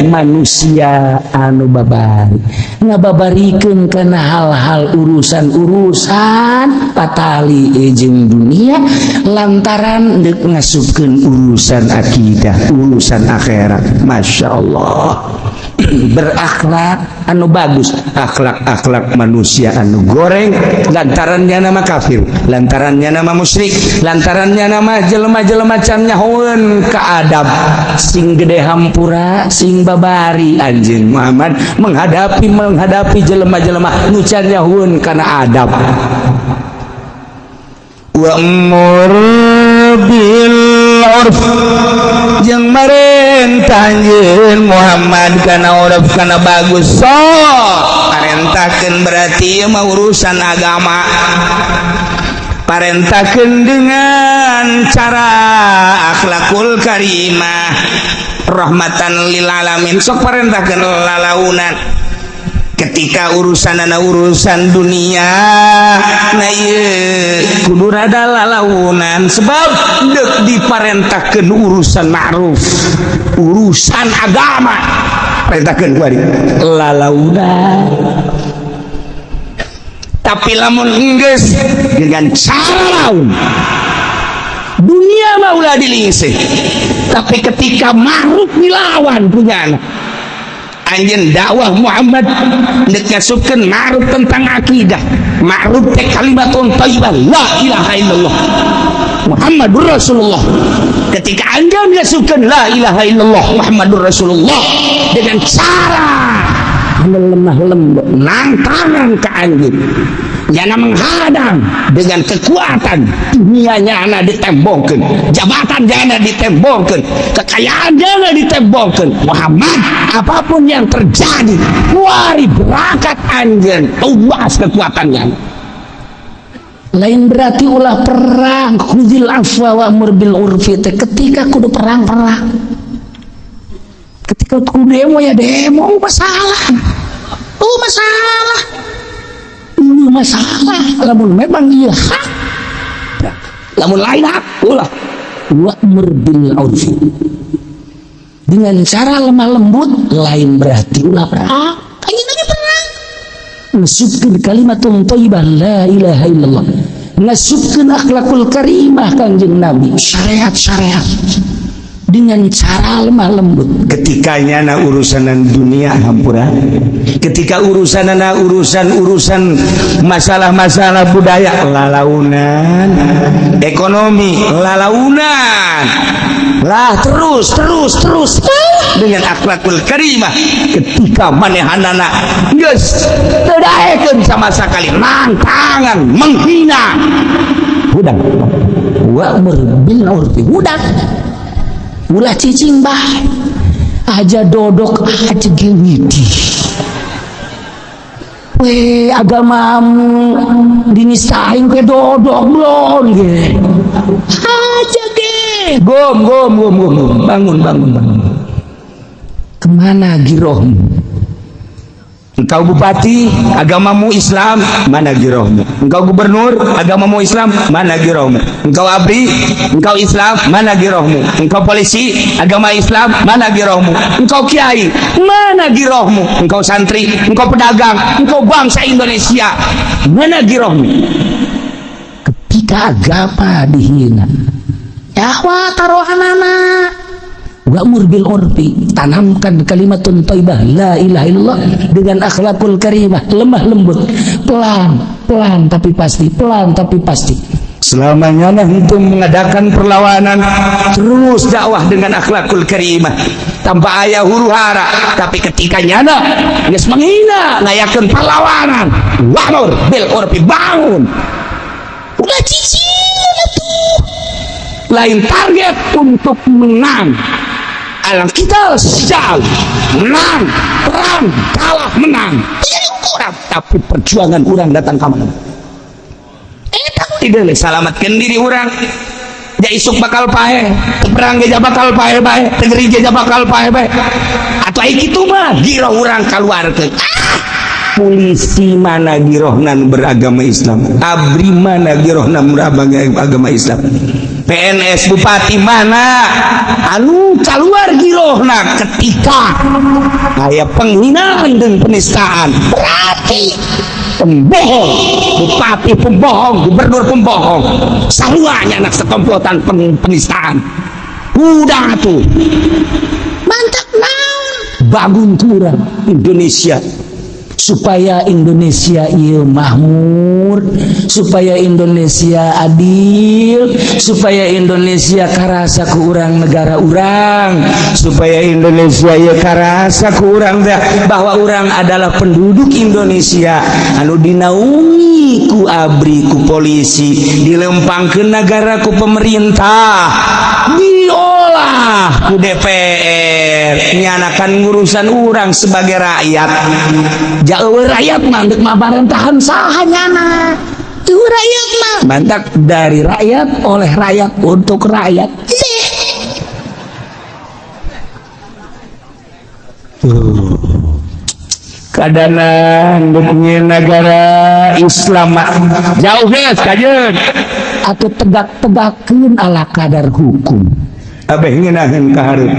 manusia anu babari, ngababarikeun kana hal-hal urusan-urusan patali jeung dunia lantaran deuk ngasupkeun urusan akidah, urusan akhirat. Masya Allah. Berakhlak anu bagus, akhlak-akhlak manusia anu goreng lantarannya nama kafir, lantarannya nama musyrik, lantarannya nama jelema-jelema can nyahoeun ka adab, sing gede hampura, sing babari anjeun Muhammad menghadapi jelema-jelema nu can nyahoeun kana adab. Wa amur bil urf jeung marentah anjeun Muhammad kana urf kana bagus sok parentahkeun berarti ieu mah urusan agama, parentahkeun dengan cara akhlakul karimah rahmatan lil alamin, sok parentahkeun lalaunan. Ketika urusanana urusan dunia na ieu kudu rada lalaunan sebab deuk diparentahkeun urusan ma'ruf, urusan agama parentahkeun ku ari lalaunan. Tapi lamun enggeus dengan cara laun dunia mah ulah dilingsih, tapi ketika ma'ruf dilawan punya anak anjeun dakwah Muhammad deuk ngasupkeun ma'ruf tentang akidah, ma'ruf teh kalimatun thayyibah la ilaha illallah Muhammadur Rasulullah. Ketika anjeun ngasupkeun la ilaha illallah Muhammadur Rasulullah dengan cara lemah lembut nangtangan ka anjeun, jana menghadang dengan kekuatan dunianya ana ditembongkeun, jabatan jana ditembongkeun, kekayaan jana ditembongkeun. Muhammad apapun yang terjadi kuari berangkat anjeun tuas kekuatannya. Lain berarti ulah perang, khudil afwa wa'mur bil urfi teh ketika kudu perang perang, ketika kudu demo ya demo, masalah. Oh masalah. Ini masalah. Lamun memang iya hak, lamun lain hak ulah. Wa'mur bil urfi dengan cara lemah lembut, lain berarti ulah perang. Anjing lagi perang. Ngasupkeun kalimatun thayyibah la ilaha illallah, ngasupkeun akhlakul karimah Kangjeng Nabi, syariat-syariat dengan cara lemah lembut. Ketika nyana urusanan dunia hampura, ketika urusanana urusan-urusan masalah-masalah budaya lalaunan, ekonomi lalaunan, lah terus terus terus dengan akhlakul karimah. Ketika manehanana geus teu daekeun sama sakali nangtangan menghina, hudang wa'mur bil urfi, hudang ulah cicing bae. Aja dodok aja ge ngidi. Weh, agamamu dinistain ke dodok belum ge. Aja ge. Gom gom gom gom gom. Bangun bangun bangun. Kemana girohmu? Engkau bupati, agamamu Islam, mana girohmu? Engkau gubernur, agamamu Islam, mana girohmu? Engkau ABRI, engkau Islam, mana girohmu? Engkau polisi, agama Islam, mana girohmu? Engkau kiai, mana girohmu? Engkau santri, engkau pedagang, engkau bangsa Indonesia, mana girohmu? Ketika agama dihina, Yahwa taruhanana. Wa'mur bil urfi, tanamkan kalimatun thayyibah la ilaha illallah dengan akhlakul karimah, lemah lembut, pelan pelan tapi pasti, pelan tapi pasti. Selamanya itu mengadakan perlawanan, terus dakwah dengan akhlakul karimah tanpa aya huru hara. Tapi ketika nyana geus menghina, ngayakeun perlawanan, wa'mur bil urfi, bangun. Ulah cicing atuh. Lain target untuk menang. Alang kita sejauh menang, perang, kalah, menang. Orang, tapi perjuangan orang datang ke mana? Eta Tidak selamatkan diri orang. Ya isuk bakal paeh, perang geja bakal paeh bae, negeri geja bakal paeh bae. Atau ai kitu mah giroh urang kaluarkeun. Ah, polisi mana girohna beragama Islam? ABRI mana girohna beragama Islam? PNS bupati mana anu keluar girohna ketika aya penghinaan dan penistaan? Berarti pembohong, bupati pembohong, gubernur pembohong, saruanya anak sekomplotan penistaan. Udah tuh mantap naon. Bangun kurang Indonesia supaya Indonesia ieu makmur, supaya Indonesia adil, supaya Indonesia karasa ku urang negara urang, supaya Indonesia ieu karasa ku urang teh bahwa urang adalah penduduk Indonesia anu dinaungi ku ABRI, ku polisi, dilempangkeun negara ku pemerintah, diolah ku DPR, nyanakan ngurusan urang sebagai rakyat. Jauh rakyat mah dek maparentahan saha nyana? Tuh rakyat mah. Mantak dari rakyat, oleh rakyat, untuk rakyat. Deh. Tuh. Kadanan dek negara Islam mah jauh geus kajeun atau tegak-tegakeun ala kadar hukum. Abeh ngeunaheun ka hareup.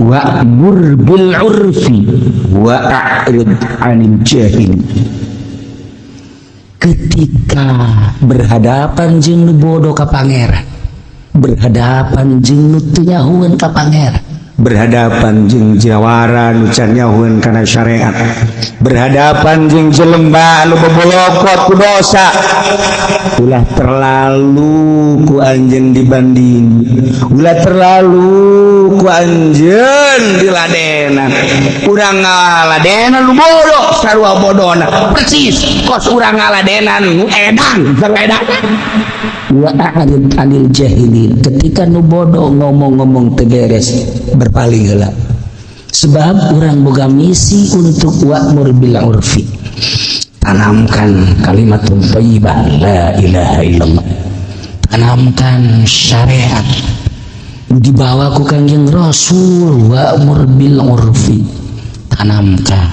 Wa'mur bil urfi wa a'rid 'anil jahil. Ketika berhadapan jeung nu bodoh ka pangeran, berhadapan jeung nu teu nyahoeun ka pangeran, berhadapan jeung jawara nu can nyahoeun kana syariat, berhadapan jeung jelema anu bobolokot ku dosa, ulah terlalu ku anjeun dibanding, ulah terlalu ku anjeun diladenan. Urang ngaladenan nu bodoh sarua bodona persis kos urang ngaladenan nu edan sarua edan. Wa a'rid 'anil jahilin, ketika nu bodoh ngomong-ngomong teu beres, berpaling heula, sebab urang boga misi untuk wa'mur bil urfi, tanamkan kalimat thayyibah la ilaha illallah, tanamkan syariat dibawa ku Kangjeng Rasul. Wa'mur bil urfi, tanamkan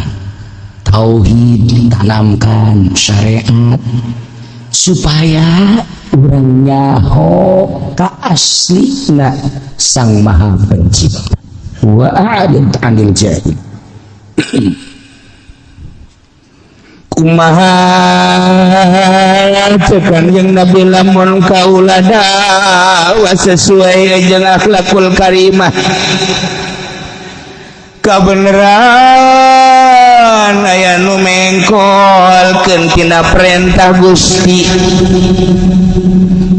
tauhid, tanamkan syariat supaya urang nyaho ka aslina Sang Maha Pencipta. Wa a'rid 'anil jahil. Kumaha cek Kanjeng Nabi lamun kaula dakwah sesuai jeung akhlakul karimah, kabeneran aya nu mengkolkeun tina perintah Gusti.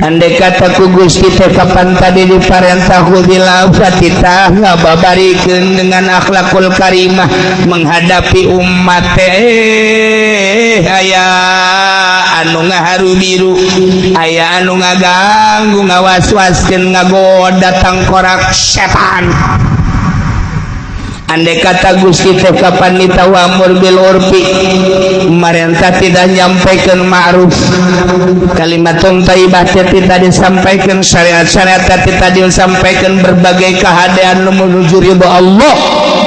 Andai kata ku Gusti teh kapan tadi diparentah bil fatitah ngababarikeun dengan akhlakul karimah menghadapi umat teh aya anu ngaharu biru, aya anu ngaganggu, ngawas-waskeun, ngagoda tangkorak setan. Andai kata Gusti teh kapan nitah wa'mur bil urfi, marentah tidak nyampaikan ma'ruf, kalimatun thayyibah teh tidak disampaikan, syariat-syariat teh tidak disampaikan, berbagai keadaan nu menuju ridho Allah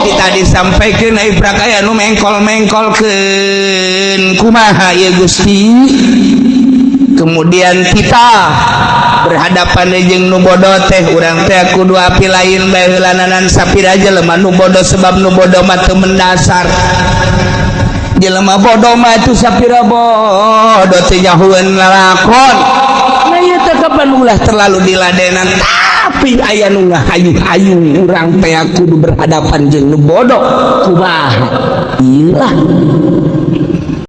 tidak disampaikan, ai prak aya nu mengkol-mengkolkeun, kumaha ya Gusti? Kemudian kita berhadapan jeung nu bodoh teh, urang teh kudu api lain bae heulananan sapira jelema nu bodoh, sebab nu bodoh mah teu mendasar. Jelema bodoh mah itu sapira bodoh teh nyahueun lalakon. Nah, ieu teh kapan ulah terlalu diladenan, tapi aya nu ngahayu-hayu urang teh kudu berhadapan jeung nu bodoh, kumaha ieu lah.